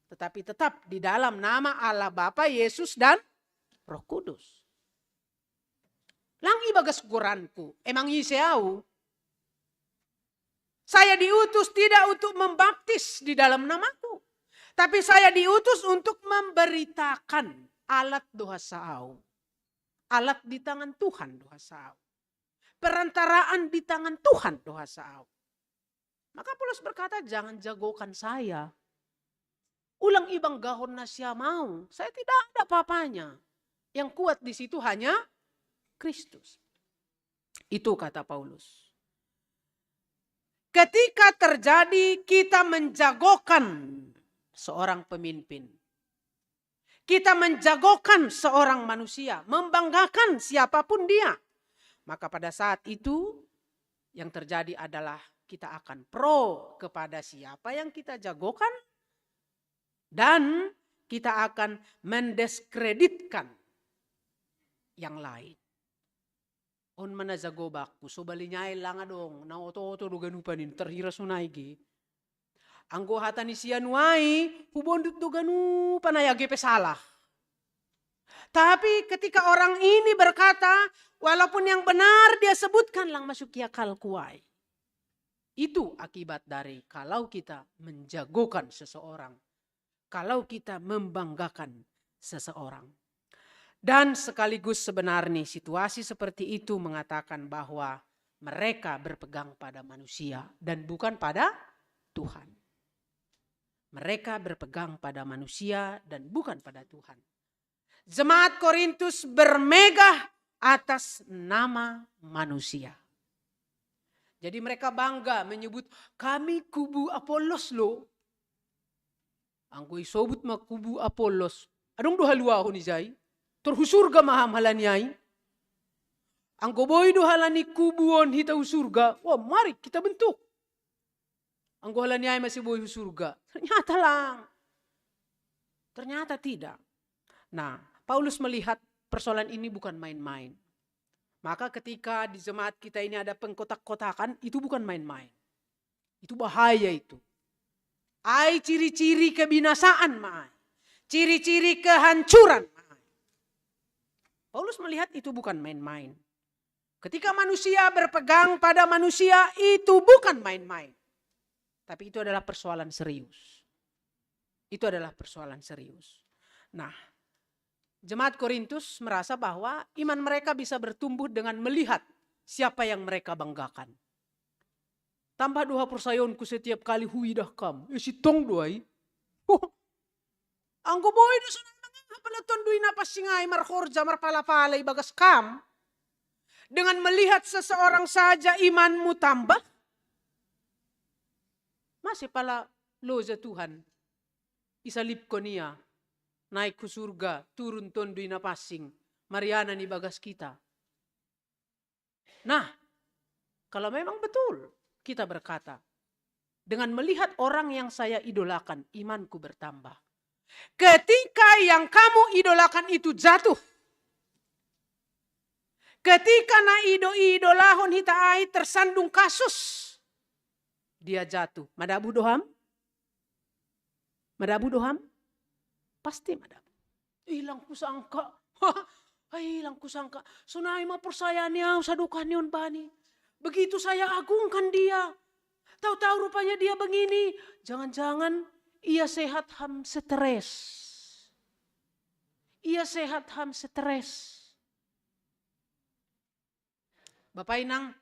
tetapi tetap di dalam nama Allah Bapa, Yesus, dan Roh Kudus." Lang ibagas goranku, emang ise au? Saya diutus tidak untuk membaptis di dalam namaku, tapi saya diutus untuk memberitakan alat do hasa au. Alat di tangan Tuhan do hasa au. Perantaraan di tangan Tuhan do hasa au. Maka Paulus berkata, "Jangan jagokan saya. Ulang ibanggahon nasiam au. Saya tidak ada apa-apanya. Yang kuat di situ hanya Kristus." Itu kata Paulus. Ketika terjadi kita menjagokan seorang pemimpin, kita menjagokan seorang manusia, membanggakan siapapun dia, maka pada saat itu yang terjadi adalah kita akan pro kepada siapa yang kita jagokan, dan kita akan mendiskreditkan yang lain. "On ma na jago bakku, so bali ni ai lang adong, na oto-oto do ganupan in, tarhira sonai ge. Anggo hata ni si anu ai, hubondut do ganupan ai age pe salah." Tapi ketika orang ini berkata, walaupun yang benar dia sebutkan, lang masuk i akalku ai. Itu akibat dari kalau kita menjagokan seseorang, kalau kita membanggakan seseorang. Dan sekaligus sebenarnya situasi seperti itu mengatakan bahwa mereka berpegang pada manusia dan bukan pada Tuhan. Mereka berpegang pada manusia dan bukan pada Tuhan. Jemaat Korintus bermegah atas nama manusia. Jadi mereka bangga menyebut, "Kami kubu Apolos lo." Anggo isobut ma kubu Apolos, adong do haluahon ijai? Tor hu surga ma ham halani ai? Anggo boi do halani kubu on hita hu surga, wah, mari kita bentuk. Anggo halani ai mase boi hu surga. Ternyata lang. Ternyata tidak. Nah, Paulus melihat persoalan ini bukan main-main. Maka ketika di jemaat kita ini ada pengkotak-kotakan, itu bukan main-main. Itu bahaya itu. Ai ciri-ciri kebinasaan, ma ai. Ciri-ciri kehancuran, ma ai. Paulus melihat itu bukan main-main. Ketika manusia berpegang pada manusia, itu bukan main-main. Tapi itu adalah persoalan serius. Itu adalah persoalan serius. Nah, jemaat Korintus merasa bahwa iman mereka bisa bertumbuh dengan melihat siapa yang mereka banggakan. Tambah doha persayonku setiap kali huidah kam. Eh, si tong doai. Anggo boi do sonai mangangka pala tondui na pansing ai marhorja marpala-pala ibagas kam. Dengan melihat seseorang saja imanmu tambah. Mase pala loja Tuhan, isalipkon ia, naik hu surga, turun tondui na pansing, marianan ibagas kita. Nah, kalau memang betul kita berkata, dengan melihat orang yang saya idolakan, imanku bertambah. Ketika yang kamu idolakan itu jatuh, ketika na ido-idolahon hita ai tersandung kasus, dia jatuh. Madabu do ham? Madabu do ham? Pasti madabu. Ilang kusangka. Ai, ilang kusangka. Sonai ma porsaya ni au sadokah ni on bani. Begitu saya agungkan dia. Tahu-tahu rupanya dia begini. Jangan-jangan ia sehat ham stres. Ia sehat ham stres. Bapak Inang,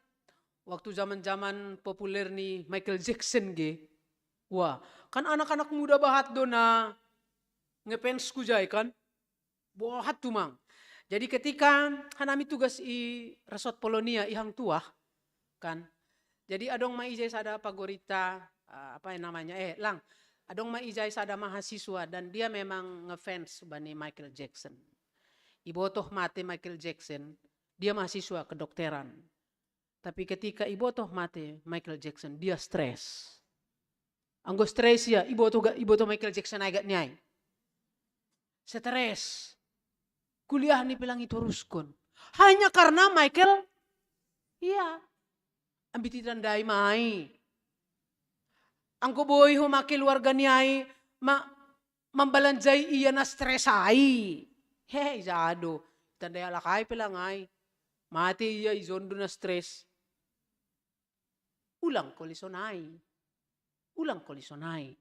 waktu zaman-zaman populer ni Michael Jackson ge. Wah, kan anak-anak muda bahat do na ngefans ku jai kan. Bohat tumang. Jadi ketika hanami tugas i resort Polonia i hang tuah kan. Jadi adong ma ijai sada pagorita, eh, apa namanya, eh, lang. Adong ma ijai sada mahasiswa dan dia memang ngefans bani Michael Jackson. Ibotoh mate Michael Jackson, dia mahasiswa kedokteran. Tapi ketika ibotoh mate Michael Jackson, dia stres. Anggo stres ia, ibotoh ga, ibotoh Michael Jackson ai gat ni ai. Stres. Kuliah ni pe lang itoruskon. Hanya karena Michael, ia. Ambit itandai ma ai. Anggo boi ho ma keluarga ni ai, ma, mambalanjai ia na stres ai. He, ija do. Itandai halak ai pe lang ai. Mate ia ijon do na stres. Ulang koli sonai. Ulang koli sonai.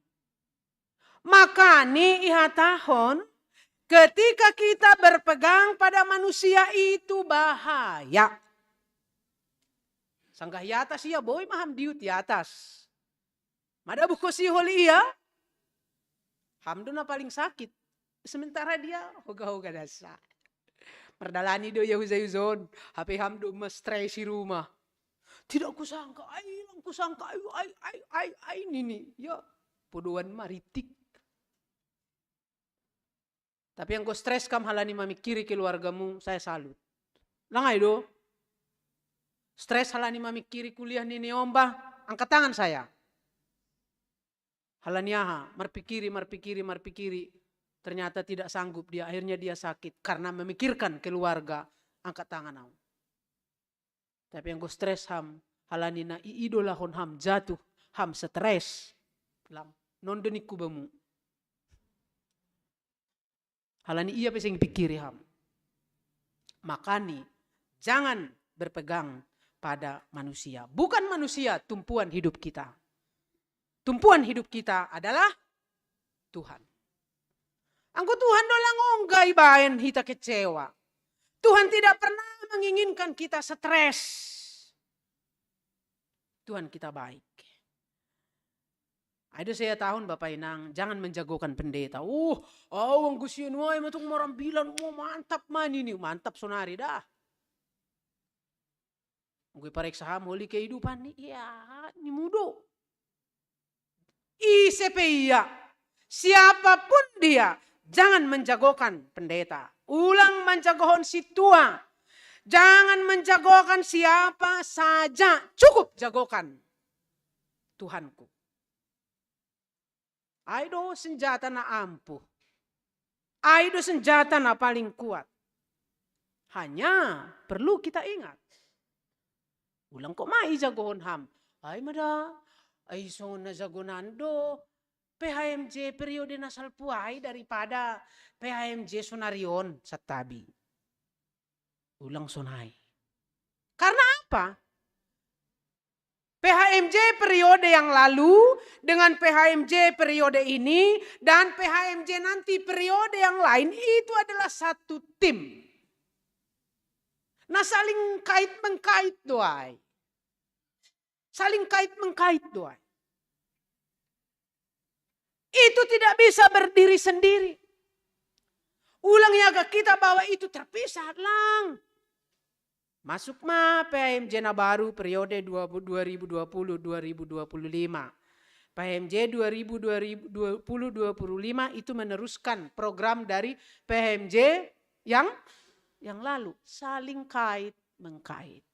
Makani ihatahon, ketika kita berpegang pada manusia itu bahaya. Sanggah i atas ia boi ma ham diut i atas. Madabuh kosihol ia, ham do na paling sakit. Sementara dia hoga-hoga dasa. Mardalani do ia hujai-hujon, hape ham do ma stres i rumah. Tidak kusangka, ai lang kusangka, ai, ai, ai, ai, ai, nini. Ya, podoan ma ritik. Tapi anggo stres kam halani mamikiri keluargamu, saya salut. Lang ai do. Stres halani mamikiri kuliah ni ni omba, angkat tangan saya. Halani aha, marpikiri, marpikiri, marpikiri. Ternyata tidak sanggup dia, akhirnya dia sakit karena memikirkan keluarga, angkat tangan au. Tapi anggo stres ham, halani na iidolahon ham jatuh, ham stres. Lang, non do ningku bamu. Halani ia pe seng pikiri ham. Makani, jangan berpegang pada manusia. Bukan manusia tumpuan hidup kita. Tumpuan hidup kita adalah Tuhan. Anggo Tuhan do lang ongga ibaen hita kecewa. Tuhan tidak pernah menginginkan kita stres. Tuhan kita baik. Ai do saya tahun Bapak Inang, jangan menjagokan pendeta. Uh, au anggo sian uai matung marambilan, wah mantap ma nini, mantap sonari dah. Anggo ipareksa ham holi kehidupan ni, ya, ni mudo. Ise pe ia, siapapun dia, jangan menjagokan pendeta. Ulang manjagohon sintua. Jangan menjagokan siapa saja, cukup jagokan Tuhanku. Ai do senjata na ampuh. Ai do senjata na paling kuat. Hanya perlu kita ingat. Ulang ko ma i jagohon ham. Ai ma da, ai songon na jagonan do P H M J periode na salpu ai daripada P H M J sonari on, santabi. Ulang sonai. Karena apa? P H M J periode yang lalu dengan P H M J periode ini dan P H M J nanti periode yang lain itu adalah satu tim. Na saling kait mengkait do ai. Saling kait mengkait do ai. Itu tidak bisa berdiri sendiri. Ulang yaga kita bahwa itu terpisah, lang. Masuk ma P H M J na baru periode dua ribu dua puluh dua ribu dua puluh lima. P H M J dua ribu dua puluh dua ribu dua puluh lima itu meneruskan program dari P H M J yang yang lalu, saling kait mengkait.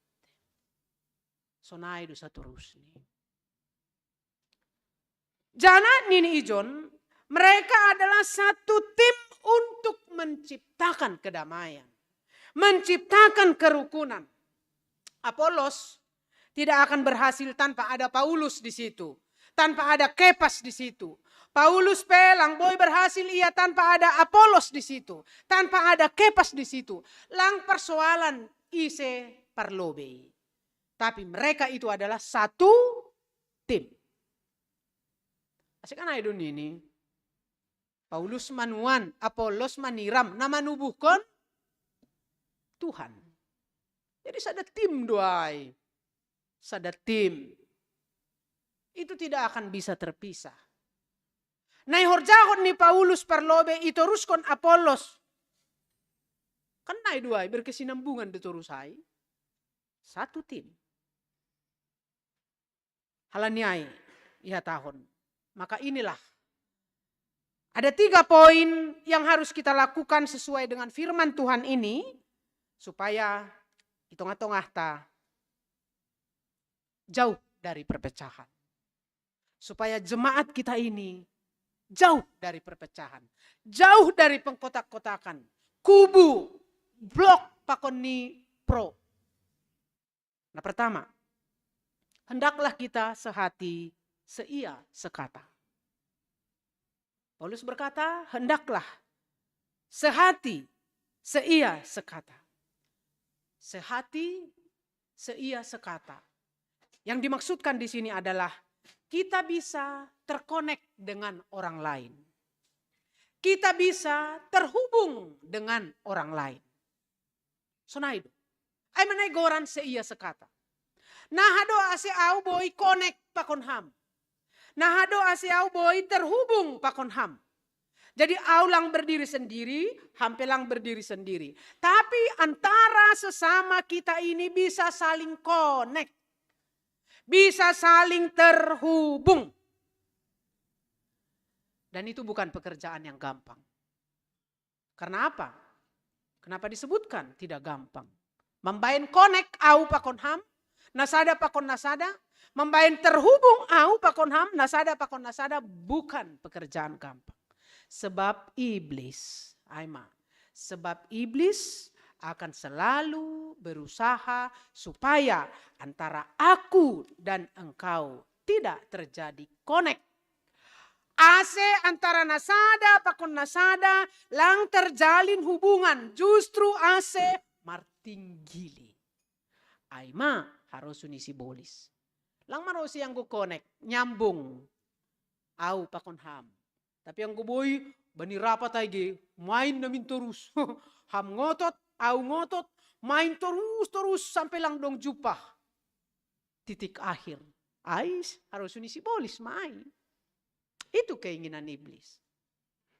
Sonai do satorusni. Jala nini i John, mereka adalah satu tim untuk menciptakan kedamaian, menciptakan kerukunan. Apolos tidak akan berhasil tanpa ada Paulus di situ, tanpa ada Kepas di situ. Paulus pe lang boi berhasil ia tanpa ada Apolos di situ, tanpa ada Kepas di situ. Lang persoalan ise parlobei. Tapi mereka itu adalah satu tim. Asik kan ai do nini. Paulus ma nuan, Apolos ma niram, na manubuhkon Tuhan. Jadi sada tim do ai. Sada tim. Itu tidak akan bisa terpisah. Na ihorjahon ni Paulus parlobei itoruskon Apolos. Kan nai do ai berkesinambungan do torus ai. Satu tim. Halani ai ihatahon. Maka inilah ada tiga poin yang harus kita lakukan sesuai dengan firman Tuhan ini supaya di tengah-tengah ta jauh dari perpecahan. Supaya jemaat kita ini jauh dari perpecahan, jauh dari pengkotak-kotakan, kubu, blok pakon ni pro. Nah, pertama, hendaklah kita sehati, seia, sekata. Paulus berkata, hendaklah sehati, seia, sekata. Sehati, seia, sekata. Yang dimaksudkan di sini adalah kita bisa terkonek dengan orang lain. Kita bisa terhubung dengan orang lain. Sonai do. Ai ma nai goran seia sekata. Naha do ase au boi konek pakon ham. Naha do ase au boi terhubung pakon ham. Jadi au lang berdiri sendiri, ham pe lang berdiri sendiri. Tapi antara sesama kita ini bisa saling konek. Bisa saling terhubung. Dan itu bukan pekerjaan yang gampang. Karena apa? Kenapa disebutkan tidak gampang? Mambaen konek au pakon ham, na sada pakon na sada, mambaen terhubung au pakon ham, na sada pakon na sada, bukan pekerjaan gampang. Sebab iblis, ai ma, sebab iblis akan selalu berusaha supaya antara aku dan engkau tidak terjadi konek. Ase antara na sada pakon na sada lang terjalin hubungan, justru ase martinggili. Ai ma harosu ni sibolis. Lang ma ro si anggo konek, nyambung. Au pakon ham. Tapi anggo boi bani rapat ai ge, main namin torus. Ham ngotot, au ngotot, main torus, torus sampe lang dong jumpah titik akhir. Ai harosu ni sibolis ma ai. Itu keinginan iblis.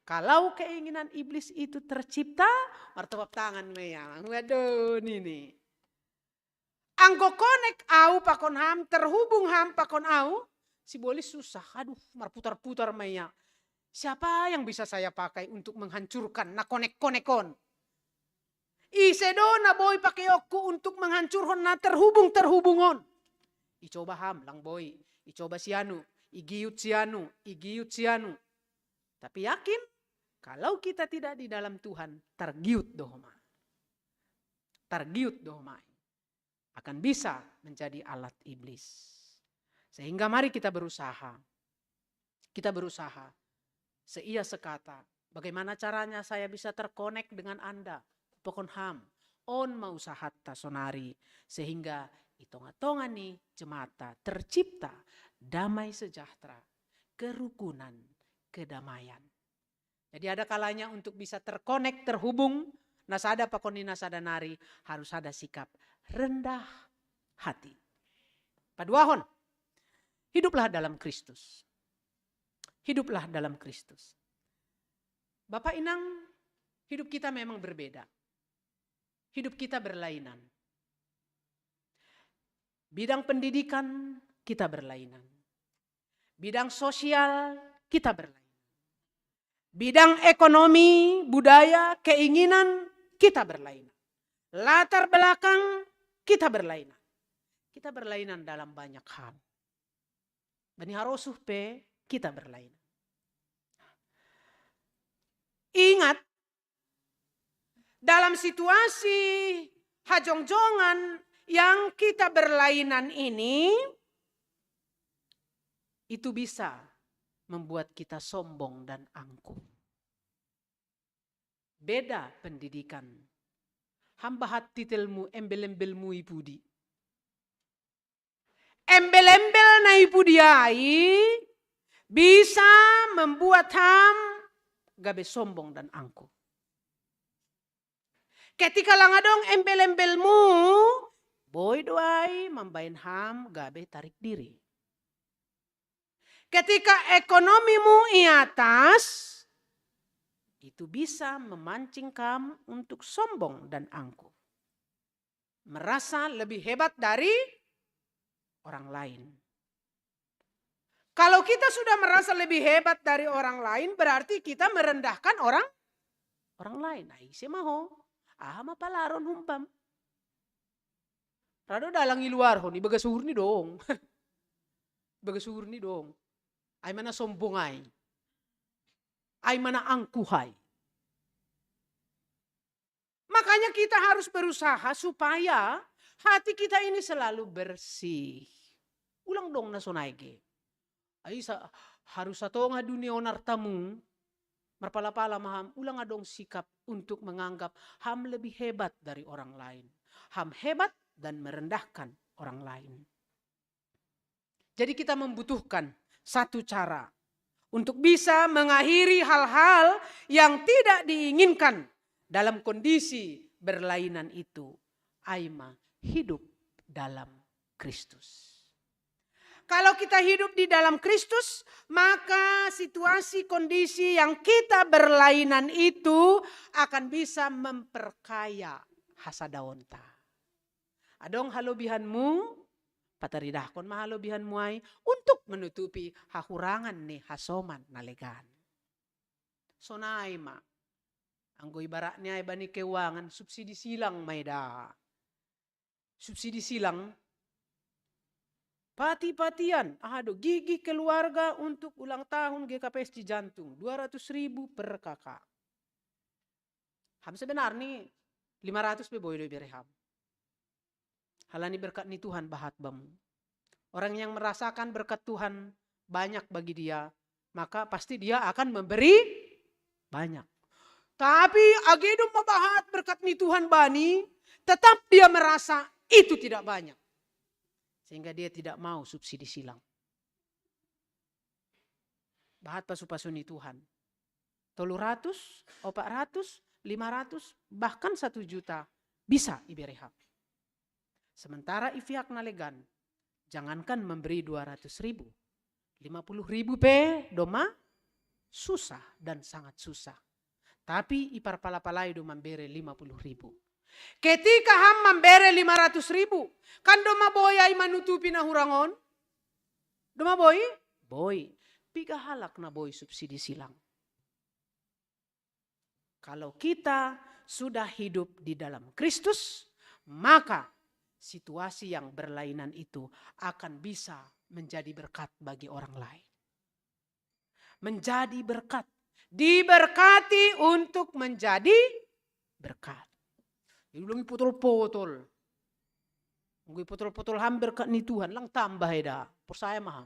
Kalau keinginan iblis itu tercipta, martopap tangan ma ia. Waduh, nini. Anggo konek au pakon ham, terhubung ham pakon au, sibolis susah. Aduh, marputar-putar ma ia. Siapa yang bisa saya pakai untuk menghancurkan na konek-konek on? Ise do na boi pakeonku untuk menghancurkan na terhubung-terhubung on? Icoba ham, lang boi. Icoba si anu, igiut si anu, igiut si anu. Tapi yakin, Kalau kita tidak di dalam Tuhan, targiut dohoma. Targiut dohoma. Akan bisa menjadi alat iblis. Sehingga mari kita berusaha. Kita berusaha. Seia sekata. Bagaimana caranya saya bisa terkonek dengan Anda? Pokon ham. On mau sahatta sonari. Sehingga di tonga-tonga ni jemata tercipta damai sejahtera, kerukunan, kedamaian. Jadi ada kalanya untuk bisa terkonek, terhubung, nasada pakon ni nasada nari harus ada sikap rendah hati. Paduahon, hiduplah dalam Kristus. Hiduplah dalam Kristus. Bapak Inang, hidup kita memang berbeda. Hidup kita berlainan. Bidang pendidikan kita berlainan. Bidang sosial kita berlainan. Bidang ekonomi, budaya, keinginan kita berlainan. Latar belakang kita berlainan. Kita berlainan dalam banyak hal. Bani harosuh pe kita berlainan. Ingat, dalam situasi hajongjongan yang kita berlainan ini, itu bisa membuat kita sombong dan angkuh. Beda pendidikan. Ham bahat titelmu, embel-embelmu i pudi. Embel-embel na i pudi ai bisa membuat ham gabe sombong dan angkuh. Ketika lang adong embel-embelmu, boi do ai mambaen ham gabe tarik diri. Ketika ekonomimu i atas, itu bisa memancing kam untuk sombong dan angkuh. Merasa lebih hebat dari orang lain. Kalau kita sudah merasa lebih hebat dari orang lain, berarti kita merendahkan orang orang lain. Nah, ise ma ho? Aha ma palaron humbam? Ra do dalan i luarhon, i bagas uhur ni dong. I bagas uhur ni dong. Ai ma na sombong ai. Ai ma na angkuh ai. Makanya kita harus berusaha supaya hati kita ini selalu bersih. Ulang dong na sonai ge. Ai sa, harus satonga dunia on artamu, marpala-pala ma ham, ulang adong sikap untuk menganggap ham lebih hebat dari orang lain. Ham hebat dan merendahkan orang lain. Jadi kita membutuhkan satu cara untuk bisa mengakhiri hal-hal yang tidak diinginkan dalam kondisi berlainan itu. Ai ma hidup dalam Kristus. Kalau kita hidup di dalam Kristus, maka situasi kondisi yang kita berlainan itu akan bisa memperkaya hasadaonta. Adong halobihanmu, pataridahkon ma halobihanmu ai untuk menutupi hahurangan ni hasoman na legan. Sonai ma. Anggo ibaratni ai bani keuangan, subsidi silang ma i da. Subsidi silang. Pati-patian, aha do, gigi keluarga untuk ulang tahun G K P S Cijantung, dua ratus ribu per K K. Ham sebenarni lima ratus pe boi do ibere ham. Halani berkat ni Tuhan bahat bamu. Orang yang merasakan berkat Tuhan banyak bagi dia, maka pasti dia akan memberi banyak. Tapi age do ma bahat berkat ni Tuhan bani, tetap dia merasa itu tidak banyak. Sehingga dia tidak mau subsidi silang. Bahat pasu-pasu ni Tuhan. Tolu ratus, opat ratus, lima ratus, bahkan satu juta bisa ibere ham. Sementara i pihak na legan, jangankan memberi dua ratus ribu, lima puluh ribu pe do ma susah dan sangat susah. Tapi iparpala-palai do mambere lima puluh ribu. Ketika ham mambere lima ratus ribu, kan do ma boi ai manutupi na hurang on? Do ma boi? Boi. Piga halak na boi subsidi silang? Kalau kita sudah hidup di dalam Kristus, maka situasi yang berlainan itu akan bisa menjadi berkat bagi orang lain. Menjadi berkat. Diberkati untuk menjadi berkat. Jadi ulang potol-potol. Nggak potol-potol ham berkat ni Tuhan, lang tambah eda. Percaya maham.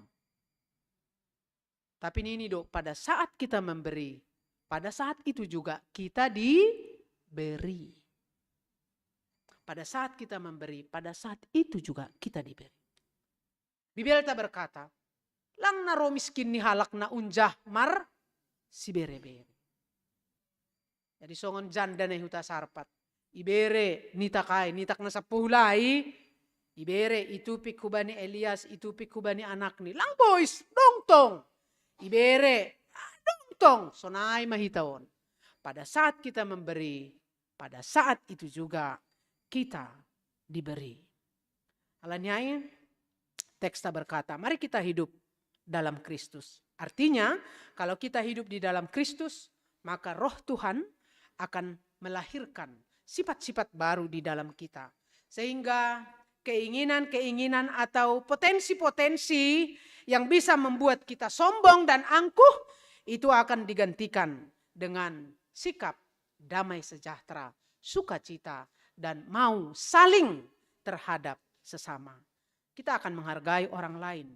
Tapi ini do, pada saat kita memberi, pada saat itu juga kita diberi. Pada saat kita memberi, pada saat itu juga kita diberi. Bibelta berkata, lang na ro miskin ni halak na unjah mar sibere-bere. Jadi songon janda na i huta Sarpat. Ibere nitak ai, nitak na sampulu lai, ibere itupik hubani Elias, itupik hubani anakni. Lang bois, dongtong. Ibere, ah, dongtong. Sonai ma hita on. Pada saat kita memberi, pada saat itu juga kita diberi. Alaniai teksta berkata, mari kita hidup dalam Kristus. Artinya, kalau kita hidup di dalam Kristus, maka Roh Tuhan akan melahirkan sifat-sifat baru di dalam kita. Sehingga keinginan-keinginan atau potensi-potensi yang bisa membuat kita sombong dan angkuh itu akan digantikan dengan sikap damai sejahtera, sukacita, dan mau saling terhadap sesama. Kita akan menghargai orang lain.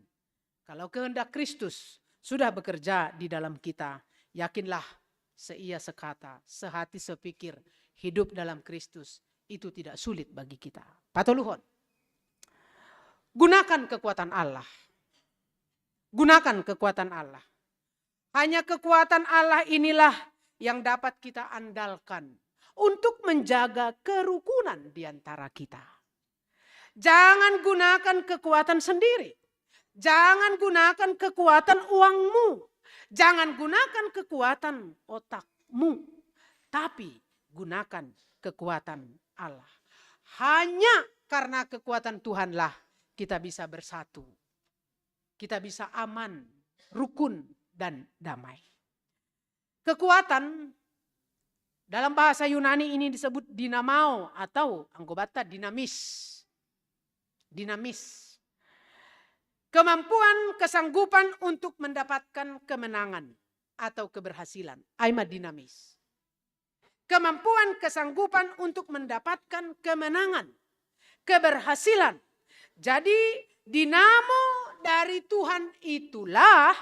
Kalau kehendak Kristus sudah bekerja di dalam kita, yakinlah, seia sekata, sehati sepikir, hidup dalam Kristus, itu tidak sulit bagi kita. Patoluhon. Gunakan kekuatan Allah. Gunakan kekuatan Allah. Hanya kekuatan Allah inilah yang dapat kita andalkan untuk menjaga kerukunan di antara kita. Jangan gunakan kekuatan sendiri. Jangan gunakan kekuatan uangmu. Jangan gunakan kekuatan otakmu. Tapi gunakan kekuatan Allah. Hanya karena kekuatan Tuhanlah kita bisa bersatu. Kita bisa aman, rukun, dan damai. Kekuatan dalam bahasa Yunani ini disebut dinamao atau anggo banta dinamis. Dinamis. Kemampuan, kesanggupan untuk mendapatkan kemenangan atau keberhasilan. Ai ma dinamis. Kemampuan, kesanggupan untuk mendapatkan kemenangan, keberhasilan. Jadi dinamo dari Tuhan itulah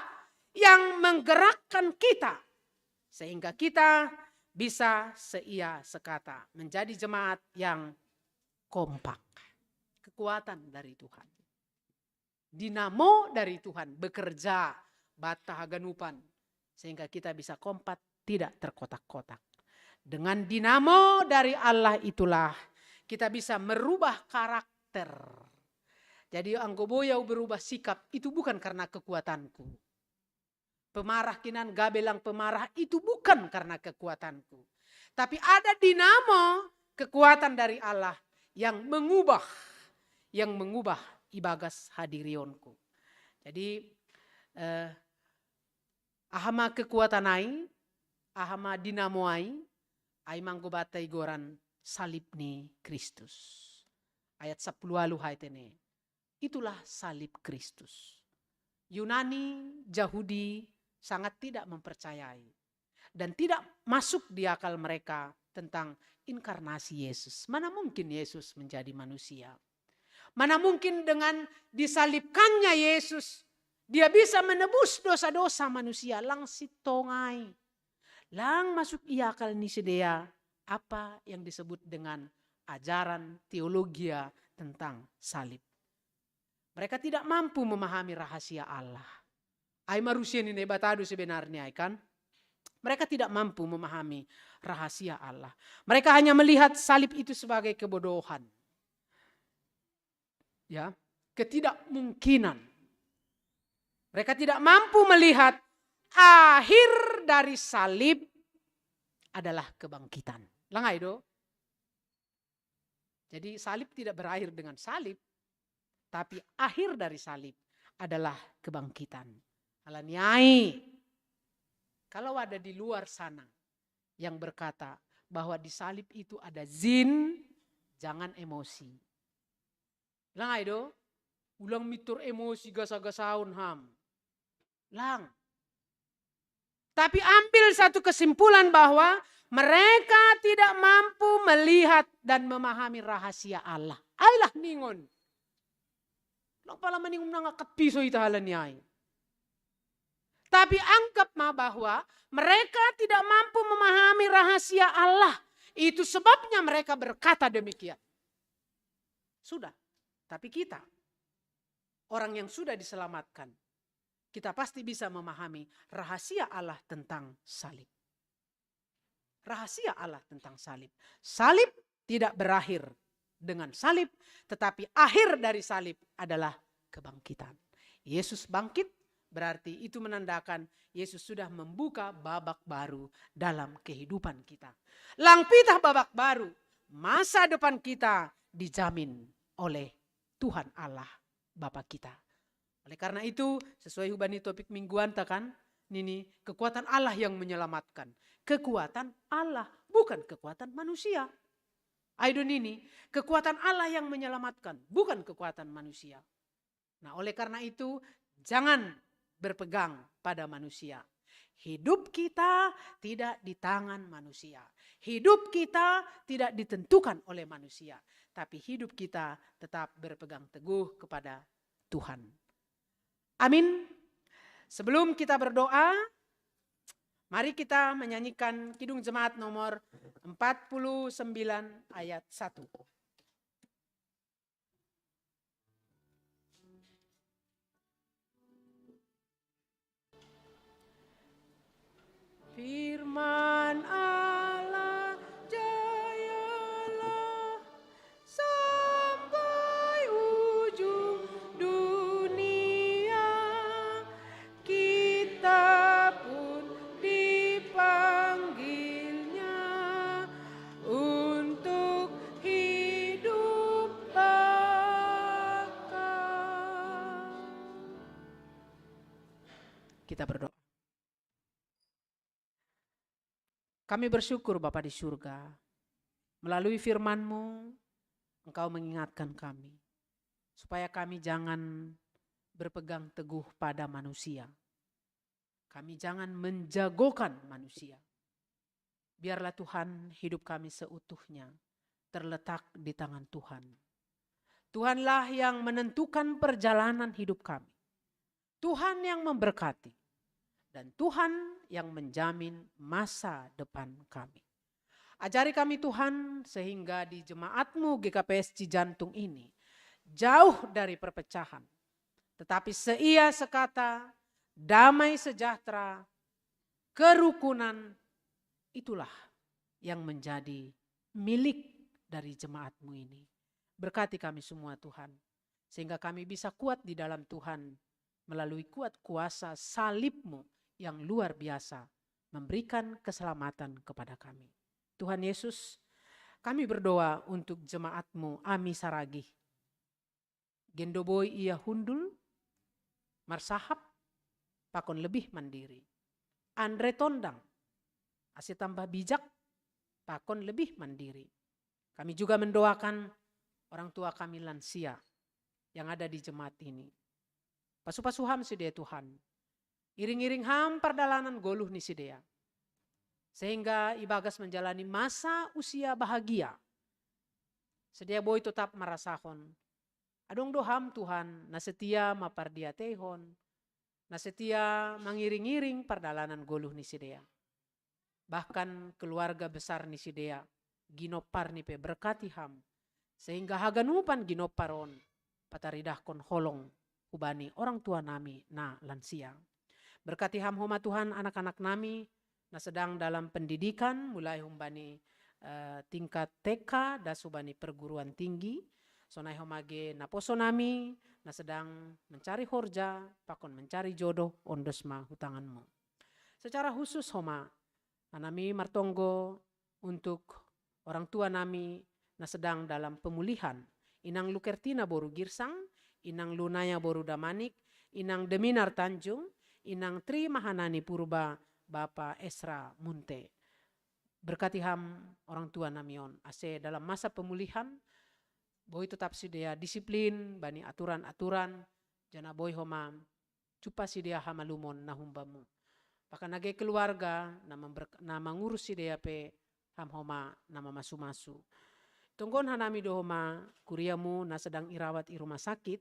yang menggerakkan kita. Sehingga kita bisa seia sekata. Menjadi jemaat yang kompak. Kekuatan dari Tuhan. Dinamo dari Tuhan bekerja banta haganupan. Sehingga kita bisa kompak, tidak terkotak-kotak. Dengan dinamo dari Allah itulah kita bisa merubah karakter. Jadi anggo boi au berubah sikap, itu bukan karena kekuatanku. Pemarah hinan gabe lang pemarah, itu bukan karena kekuatanku. Tapi ada dinamo, kekuatan dari Allah yang mengubah, yang mengubah ibagas hadirionku. Jadi eh, aha ma kekuatan ai, aha ma dinamo ai, ai ma anggo banta igoran salib ni Kristus. Ayat sampulu ualu hahitene. Itulah salib Kristus. Yunani, Yahudi sangat tidak mempercayai dan tidak masuk di akal mereka tentang inkarnasi Yesus. Mana mungkin Yesus menjadi manusia? Mana mungkin dengan disalibkannya Yesus, dia bisa menebus dosa-dosa manusia? Lang sintong ai. Lang masuk i akal ni sidea apa yang disebut dengan ajaran teologia tentang salib. Mereka tidak mampu memahami rahasia Allah. Ai ma rusia ni Naibata do sebenarnya ai kan. Mereka tidak mampu memahami rahasia Allah. Mereka hanya melihat salib itu sebagai kebodohan. Ya, ketidakmungkinan. Mereka tidak mampu melihat akhir dari salib adalah kebangkitan. Lang ai do. Jadi salib tidak berakhir dengan salib, tapi akhir dari salib adalah kebangkitan. Alaniai, kalau ada di luar sana yang berkata bahwa di salib itu ada jin, jangan emosi. Lang ai do, ulang mitur emosi gasa-gasaon ham. Lang. Tapi ambil satu kesimpulan bahwa mereka tidak mampu melihat dan memahami rahasia Allah. Ailah ningon. Nang pala maningon nang akat piso ita hala ni ai. Tapi anggap ma bahwa mereka tidak mampu memahami rahasia Allah. Itu sebabnya mereka berkata demikian. Sudah. Tapi kita, orang yang sudah diselamatkan, kita pasti bisa memahami rahasia Allah tentang salib. Rahasia Allah tentang salib. Salib tidak berakhir dengan salib, tetapi akhir dari salib adalah kebangkitan. Yesus bangkit, berarti itu menandakan Yesus sudah membuka babak baru dalam kehidupan kita. Lang pitah babak baru, masa depan kita dijamin oleh Tuhan Allah Bapa kita. Oleh karena itu, sesuai hubani topik mingguan ta kan, nini kekuatan Allah yang menyelamatkan. Kekuatan Allah, bukan kekuatan manusia. Aido nini, kekuatan Allah yang menyelamatkan, bukan kekuatan manusia. Nah, oleh karena itu, jangan berpegang pada manusia. Hidup kita tidak di tangan manusia. Hidup kita tidak ditentukan oleh manusia. Tapi hidup kita tetap berpegang teguh kepada Tuhan. Amin. Sebelum kita berdoa, mari kita menyanyikan Kidung Jemaat nomor empat puluh sembilan ayat satu. Firman Allah jayalah sampai ujung dunia. Kita pun dipanggilnya untuk hidup bakal. Kita berdoa. Kami bersyukur, Bapa di surga, melalui firman-Mu, Engkau mengingatkan kami, supaya kami jangan berpegang teguh pada manusia. Kami jangan menjagokan manusia. Biarlah Tuhan, hidup kami seutuhnya terletak di tangan Tuhan. Tuhanlah yang menentukan perjalanan hidup kami. Tuhan yang memberkati. Dan Tuhan yang menjamin masa depan kami. Ajari kami Tuhan, sehingga di jemaat-Mu G K P S Cijantung ini jauh dari perpecahan. Tetapi seia sekata, damai sejahtera, kerukunan, itulah yang menjadi milik dari jemaat-Mu ini. Berkati kami semua Tuhan, sehingga kami bisa kuat di dalam Tuhan melalui kuat kuasa salib-Mu yang luar biasa memberikan keselamatan kepada kami. Tuhan Yesus, kami berdoa untuk jemaat-Mu Ami Saragih. Gendo boi ia hundul, marsahap, pakon lebih mandiri. Andre Tondang, ase tambah bijak, pakon lebih mandiri. Kami juga mendoakan orang tua kami lansia yang ada di jemaat ini. Pasu-pasu ham sidea Tuhan. Iring-iring ham pardalanan goluh ni sidea. Sehingga ibagas menjalani masa usia bahagia, sidea boi tetap marasahon, adong do ham Tuhan, na setia mapardiateihon, na setia mangiring-iring pardalanan goluh ni sidea. Bahkan keluarga besar ni sidea, ginompar ni pe berkati ham, sehingga haganupan ginompar on pataridahkon holong hubani orang tua nami na lansia. Berkati ham homa Tuhan anak-anak nami na sedang dalam pendidikan, mulai humbani eh, tingkat T K das hubani perguruan tinggi. Sonai homa ge naposo nami na sedang mencari horja, pakon mencari jodoh, ondos ma hutangan-Mu. Secara khusus homa, anami martonggo untuk orang tua nami na sedang dalam pemulihan. Inang Lukertina boru Girsang, Inang Lunaya boru Damanik, Inang Deminar Tanjung, Inang Tri Mahanani Purba, Bapa Esra Munte. Berkati ham orang tua nami on, ase dalam masa pemulihan, boi tetap sidea disiplin bani aturan-aturan, janah boi homa jumpa sidea hamalumon na humba-Mu. Bahkan age keluarga na mamber-, na mangurus sidea pe ham homa na mamasu-masu. Tonggon hanami do homa kuriamu na sedang irawat i rumah sakit,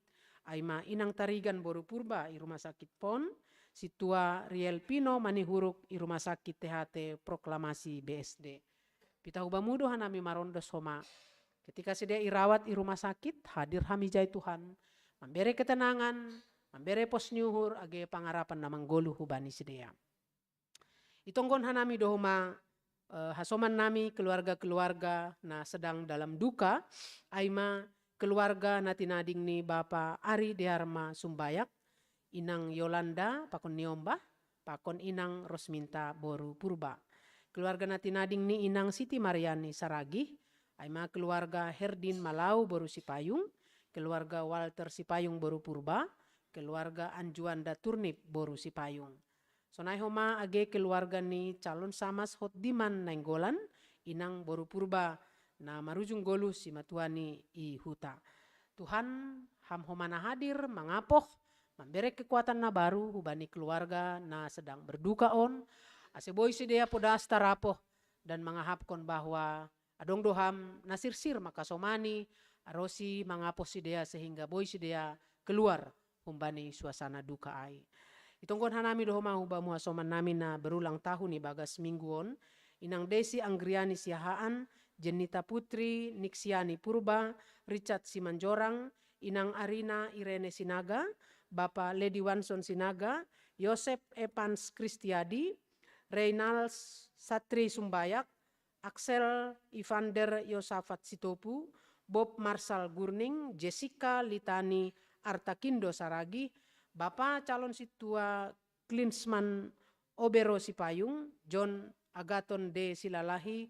ai ma inang Tarigan boru Purba i rumah sakit pon, sintua Riel Pino manihuruk i rumah sakit T H T proklamasi B S D. Pita hubamu do hanami marondos homa. Ketika sidea irawat i rumah sakit, hadir ham ijai Tuhan, mambere ketenangan, mambere pos ni uhur age pangarapan na manggoluh hubani sidea. Itonggon hanami do homa, eh, hasoman nami keluarga-keluarga na sedang dalam duka, ai ma keluarga na tinading ni Bapa Ari Deharma Sumbayak, inang Yolanda pakon niombah, pakon inang Rosminta boru Purba. Keluarga na tinading ni inang Siti Mariani Saragih, ai ma keluarga Herdin Malau boru Sipayung, keluarga Walter Sipayung boru Purba, keluarga Anjuanda Turnip boru Sipayung. Sonai homa age keluarga ni calon samas Hotdiman Nainggolan, inang boru Purba, na marujung goluh simatuani i huta. Tuhan, ham homa na hadir mangapoh, mambere kekuatan na baru hubani keluarga na sedang berduka on, ase boi sidea podas tarapoh dan mangahapkon bahwa adong do ham na sirsir mangkasomani, arosi mangapoh sidea sehingga boi sidea keluar humbani suasana duka ai. Itonggon hanami do homa hubamu hasoman nami na berulang tahun i bagas minggu on, inang Desi Anggriani Siahaan, Jenita Putri Niksiani Purba, Richard Simanjorang, inang Arina Irene Sinaga, Bapa Ledi Wanson Sinaga, Yosep Evans Kristiadi, Reynald Satri Sumbayak, Axel Ivander Yosafat Sitopu, Bob Marsal Gurning, Jessica Litani Artakindo Saragih, Bapa calon sintua Klinsman Obero Sipayung, John Agaton D Silalahi,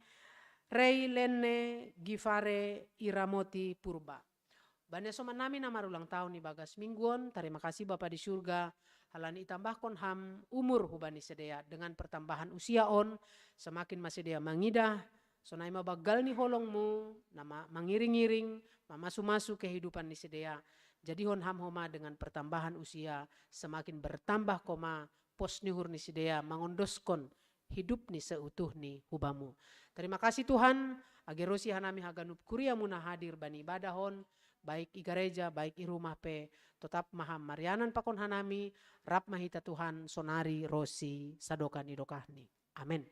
Rey Lenne Gifare Iramoti Purba. Bani hasoman nami na marulang tahun i bagas minggu on, tarima kasih Bapa di surga, halani itambahkon ham umur hubani sidea. Dengan pertambahan usia on, semakin ma sidea mangidah, sonai ma banggal ni holongmu na ma-, mangiring-iring, mamasu-masu kehidupan ni sidea. Jadihon ham homa dengan pertambahan usia, semakin bertambah koma pos ni uhur ni sidea mangondoskon hidup ni seutuhni hubamu. Tarima kasih Tuhan, age ro si hanami haganup kuriamu na hadir bani ibadah on, baik i gareja, baik i rumah pe, totap ma ham marianan pakon hanami, rap ma hita Tuhan, sonari ro si sadokah ni dokahni. Amen.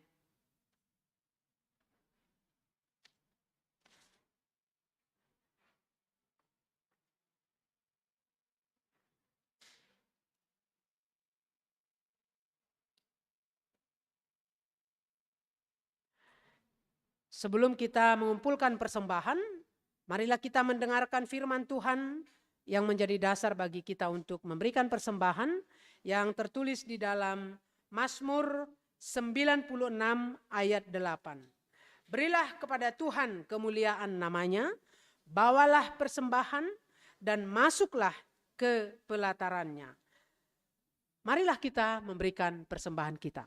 Sebelum kita mengumpulkan persembahan, marilah kita mendengarkan firman Tuhan yang menjadi dasar bagi kita untuk memberikan persembahan, yang tertulis di dalam Mazmur sembilan puluh enam ayat delapan. Berilah kepada Tuhan kemuliaan namanya, bawalah persembahan dan masuklah ke pelatarannya. Marilah kita memberikan persembahan kita.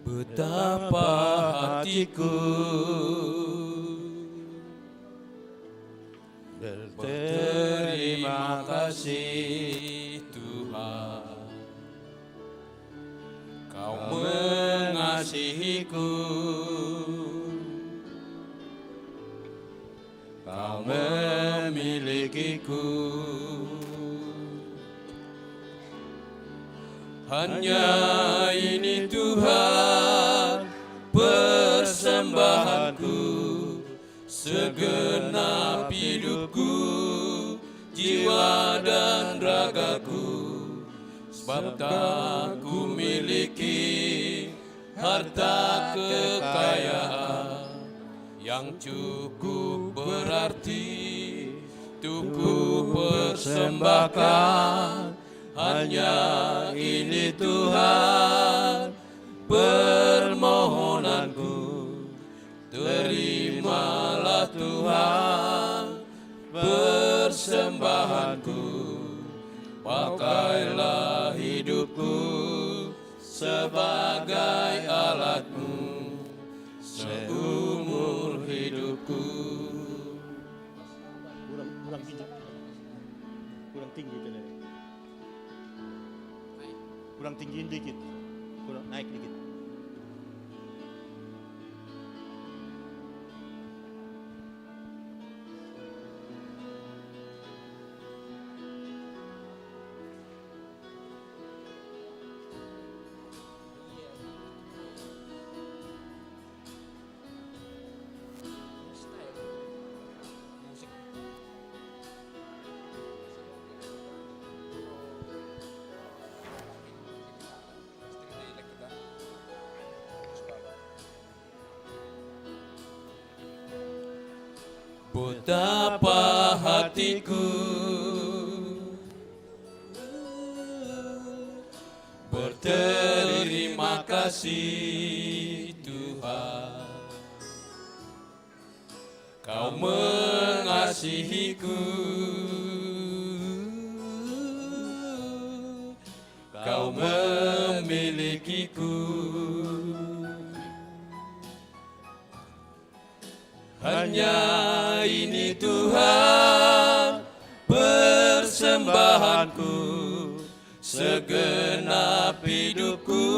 Betapa hatiku Kau memilikiku. Hanya ini Tuhan persembahanku, segenap hidupku, jiwa dan ragaku, sebab tak ku miliki harta kekayaan yang cukup berarti untuk ku persembahkan. Hanya ini Tuhan permohonanku. Terimalah Tuhan persembahanku. Pakailah hidupku sebagai alatmu seumur hidupku. Kurang, kurang tinggi. Kurang tinggi itu, Nenek. Kurang tinggiin dikit. Kurang naik dikit. Betapa hatiku berterima kasih, Tuhan. Kau mengasihiku, Kau memilikiku. Hanya ini Tuhan persembahanku, segenap hidupku,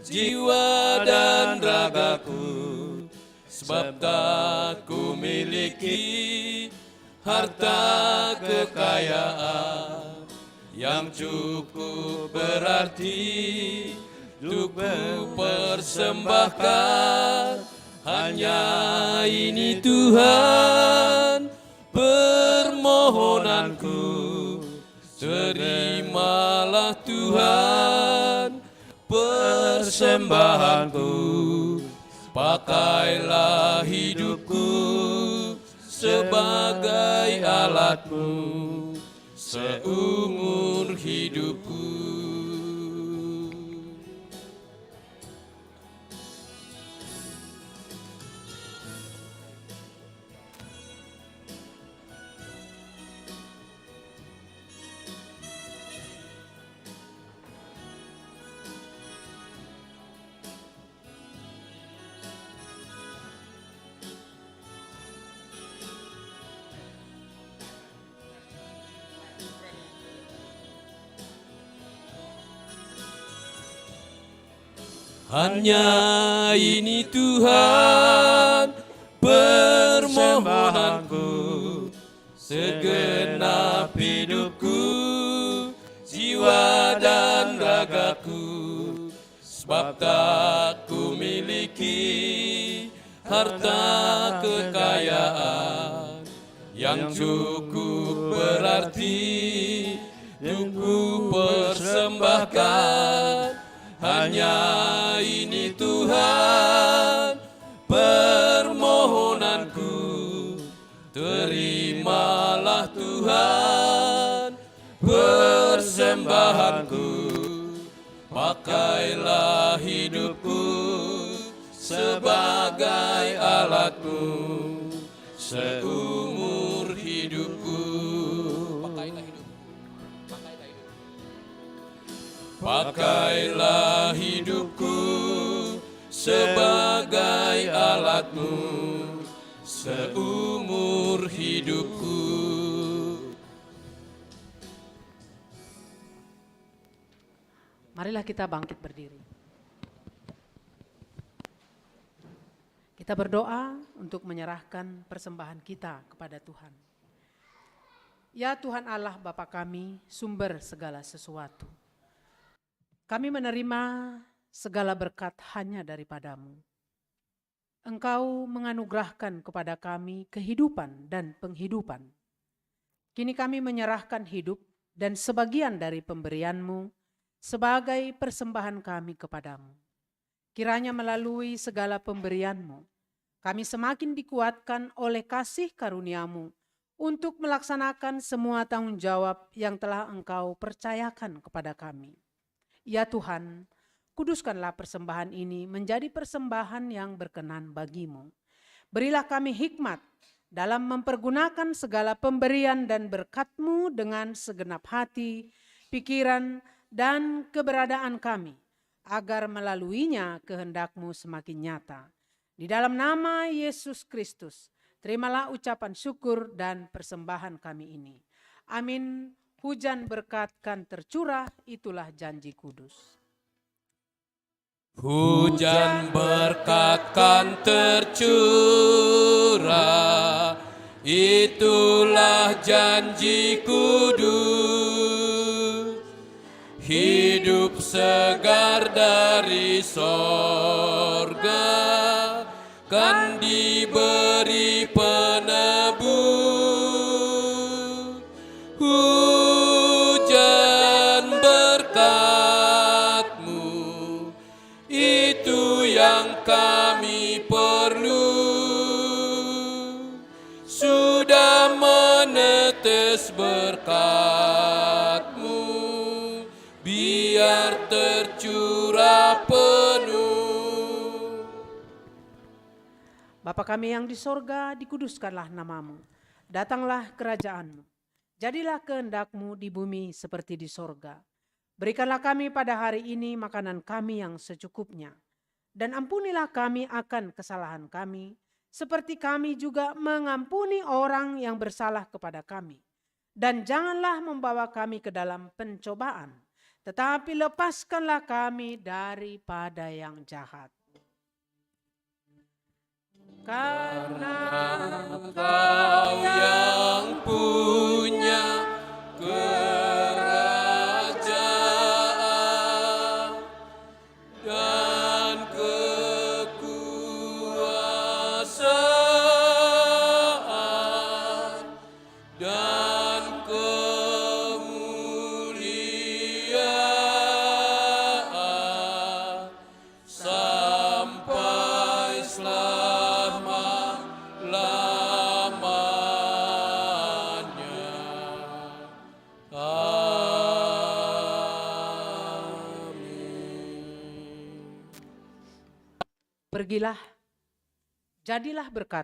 jiwa dan ragaku, sebab tak ku miliki harta kekayaan yang cukup berarti untuk ku persembahkan. Hanya ini Tuhan permohonanku. Terimalah Tuhan persembahanku, pakailah hidupku sebagai alatmu seumur hidupku. Hanya ini Tuhan permohonanku, segenap hidupku, jiwa dan ragaku, sebab tak ku miliki harta kekayaan yang cukup berarti untuk ku persembahkan. Hanya ini Tuhan permohonanku. Terimalah Tuhan persembahanku. Pakailah hidupku sebagai alatmu seumur hidupku. Pakailah hidupku. Pakailah hidupku. Pakailah hidupku sebagai alatmu seumur hidupku. Marilah kita bangkit berdiri. Kita berdoa untuk menyerahkan persembahan kita kepada Tuhan. Ya Tuhan Allah Bapa kami, sumber segala sesuatu. Kami menerima segala berkat hanya daripada-Mu. Engkau menganugerahkan kepada kami kehidupan dan penghidupan. Kini kami menyerahkan hidup dan sebagian dari pemberian-Mu sebagai persembahan kami kepada-Mu. Kiranya melalui segala pemberian-Mu, kami semakin dikuatkan oleh kasih karunia-Mu untuk melaksanakan semua tanggung jawab yang telah Engkau percayakan kepada kami. Ya Tuhan, kuduskanlah persembahan ini menjadi persembahan yang berkenan bagi-Mu. Berilah kami hikmat dalam mempergunakan segala pemberian dan berkat-Mu dengan segenap hati, pikiran, dan keberadaan kami, agar melaluinya kehendak-Mu semakin nyata. Di dalam nama Yesus Kristus, terimalah ucapan syukur dan persembahan kami ini. Amin. Hujan berkat kan tercurah, itulah janji kudus. Hujan berkat kan tercurah, itulah janji kudus. Hidup segar dari sorga kan diberi penebus. Hujan berkat-Mu, itu yang kami perlu. Sudah menetes berkat-Mu, biar tercurah penuh. Bapa kami yang di sorga, dikuduskanlah nama-Mu. Datanglah kerajaan-Mu. Jadilah kehendak-Mu di bumi seperti di sorga. Berikanlah kami pada hari ini makanan kami yang secukupnya. Dan ampunilah kami akan kesalahan kami, seperti kami juga mengampuni orang yang bersalah kepada kami. Dan janganlah membawa kami ke dalam pencobaan, tetapi lepaskanlah kami daripada yang jahat. Karena Engkau yang punya kerajaan dan kekuasaan dan kemuliaan sampai selama-lamanya. Amin. Pergilah, jadilah berkat,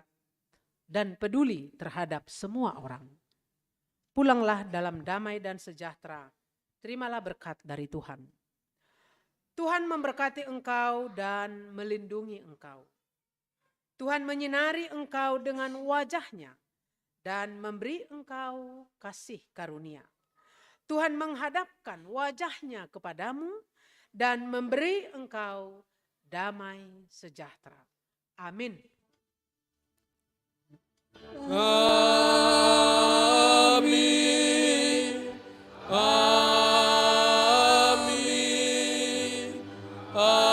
dan peduli terhadap semua orang. Pulanglah dalam damai dan sejahtera. Terimalah berkat dari Tuhan. Tuhan memberkati engkau dan melindungi engkau. Tuhan menyinari engkau dengan wajah-Nya dan memberi engkau kasih karunia. Tuhan menghadapkan wajah-Nya kepadamu dan memberi engkau damai sejahtera. Amin. Amin. Amin. Amin.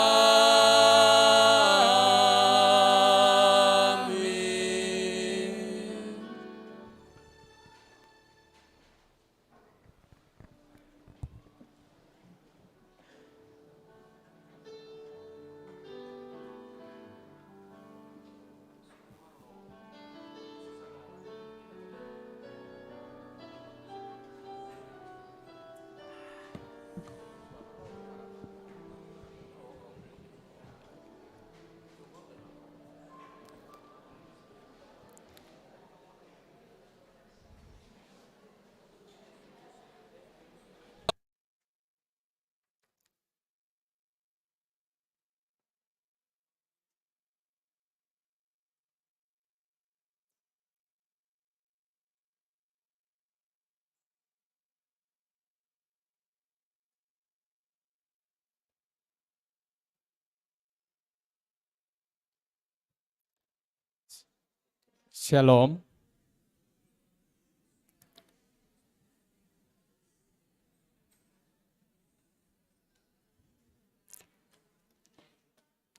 Shalom.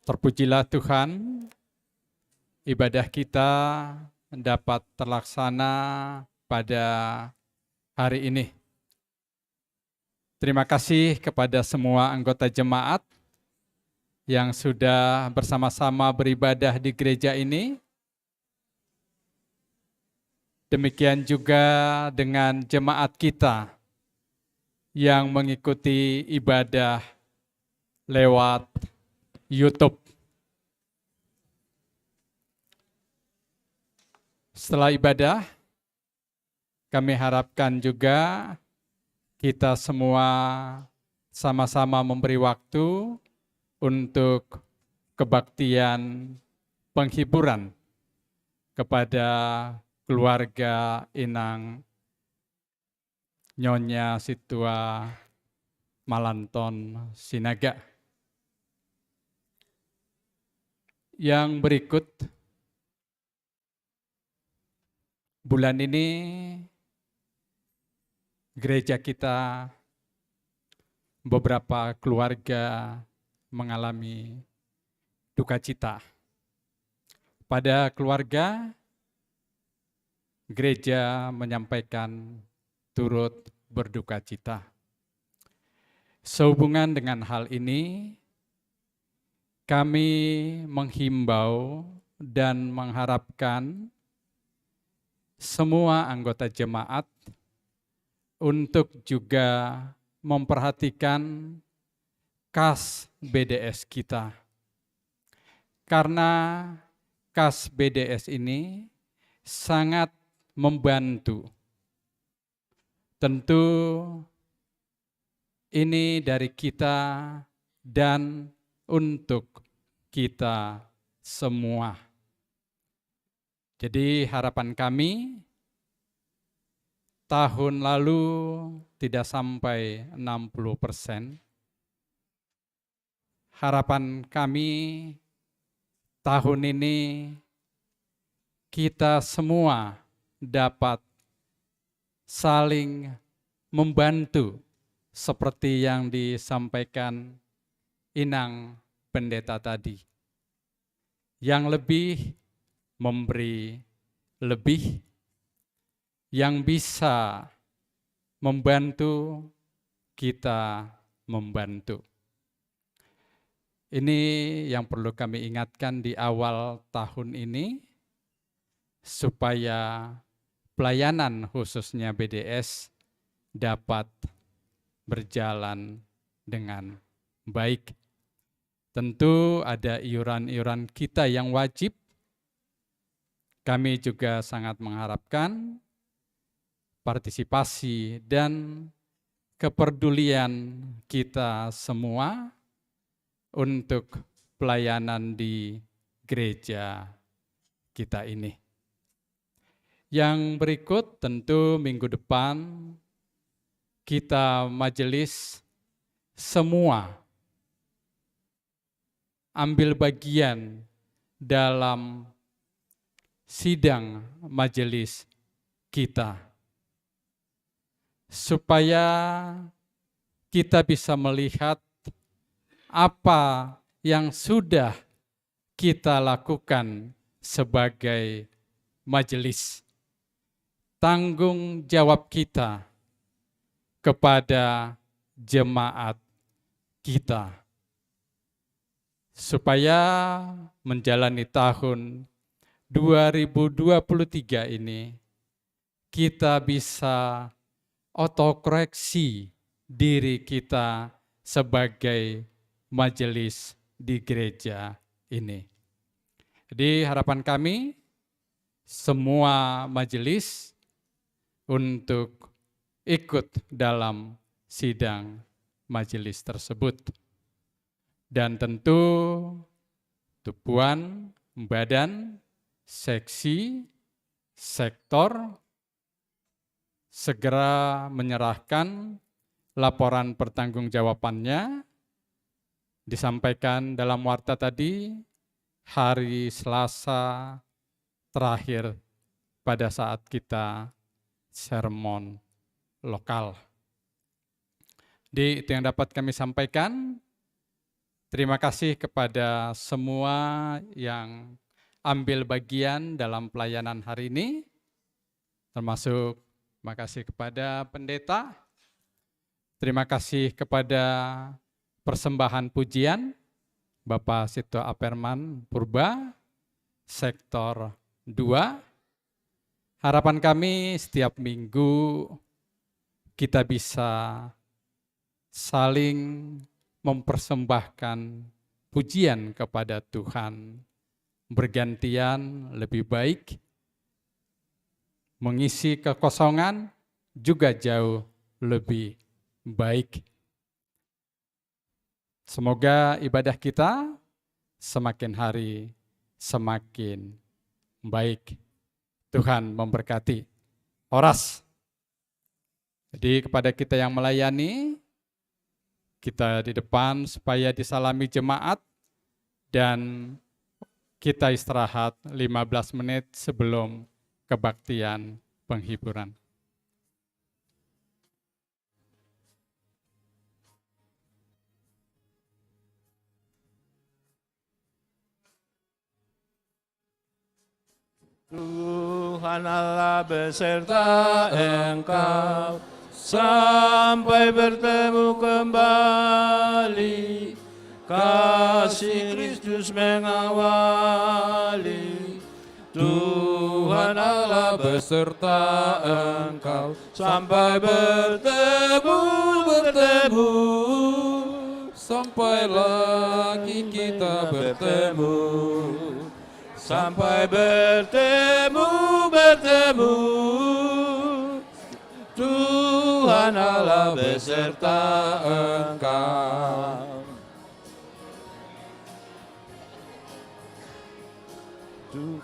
Terpujilah Tuhan, ibadah kita dapat terlaksana pada hari ini. Terima kasih kepada semua anggota jemaat yang sudah bersama-sama beribadah di gereja ini. Demikian juga dengan jemaat kita yang mengikuti ibadah lewat YouTube. Setelah ibadah, kami harapkan juga kita semua sama-sama memberi waktu untuk kebaktian penghiburan kepada keluarga Inang Nyonya Situa Malanton Sinaga. Yang berikut, bulan ini gereja kita, beberapa keluarga mengalami duka cita. Pada keluarga, gereja menyampaikan turut berduka cita. Sehubungan dengan hal ini, kami menghimbau dan mengharapkan semua anggota jemaat untuk juga memperhatikan kas B D S kita. Karena kas B D S ini sangat membantu. Tentu ini dari kita dan untuk kita semua. Jadi harapan kami, tahun lalu tidak sampai enam puluh persen. Harapan kami, tahun ini kita semua dapat saling membantu seperti yang disampaikan Inang Pendeta tadi. Yang lebih memberi lebih, yang bisa membantu kita membantu. Ini yang perlu kami ingatkan di awal tahun ini, supaya pelayanan khususnya B D S dapat berjalan dengan baik. Tentu ada iuran-iuran kita yang wajib. Kami juga sangat mengharapkan partisipasi dan kepedulian kita semua untuk pelayanan di gereja kita ini. Yang berikut, tentu minggu depan kita majelis semua ambil bagian dalam sidang majelis kita, supaya kita bisa melihat apa yang sudah kita lakukan sebagai majelis, tanggung jawab kita kepada jemaat kita, supaya menjalani tahun dua ribu dua puluh tiga ini kita bisa otokoreksi diri kita sebagai majelis di gereja ini. Jadi harapan kami, semua majelis untuk ikut dalam sidang majelis tersebut. Dan tentu tupuan, badan, seksi, sektor segera menyerahkan laporan pertanggungjawabannya, disampaikan dalam warta tadi, hari Selasa terakhir pada saat kita sermon lokal. Jadi, itu yang dapat kami sampaikan. Terima kasih kepada semua yang ambil bagian dalam pelayanan hari ini, termasuk terima kasih kepada pendeta, terima kasih kepada persembahan pujian Bapak Sito Aperman Purba, sektor dua. Harapan kami setiap minggu kita bisa saling mempersembahkan pujian kepada Tuhan, bergantian lebih baik, mengisi kekosongan juga jauh lebih baik. Semoga ibadah kita semakin hari semakin baik. Tuhan memberkati. Horas. Jadi, kepada kita yang melayani, kita di depan supaya disalami jemaat dan kita istirahat lima belas menit sebelum kebaktian penghiburan. Tuhan Allah beserta engkau sampai bertemu kembali. Kasih Kristus mengawali. Tuhan Allah beserta engkau sampai bertemu, bertemu. Sampai lagi kita bertemu. Sampai bertemu, bertemu. Tuhan Allah beserta engkau. Tu-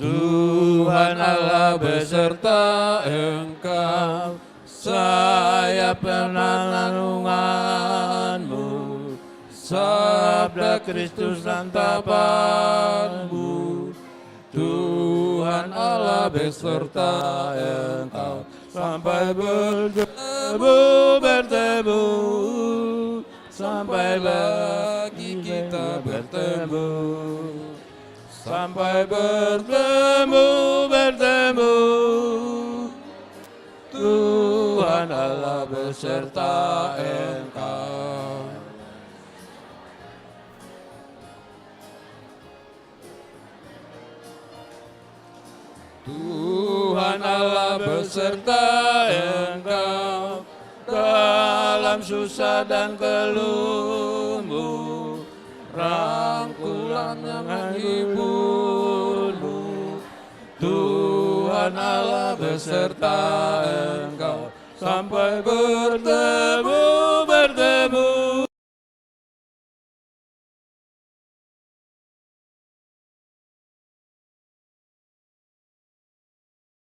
Tuhan Allah beserta engkau. Saya pernah renunganmu, sabda Kristus santapanmu. Tuhan Allah beserta engkau sampai bertemu, bertemu, sampai lagi kita bertemu, sampai bertemu, bertemu. Tuhan Allah beserta engkau. Tuhan Allah beserta engkau dalam susah dan keluhmu, rangkulannya menghiburmu. Tuhan Allah beserta engkau sampai bertemu,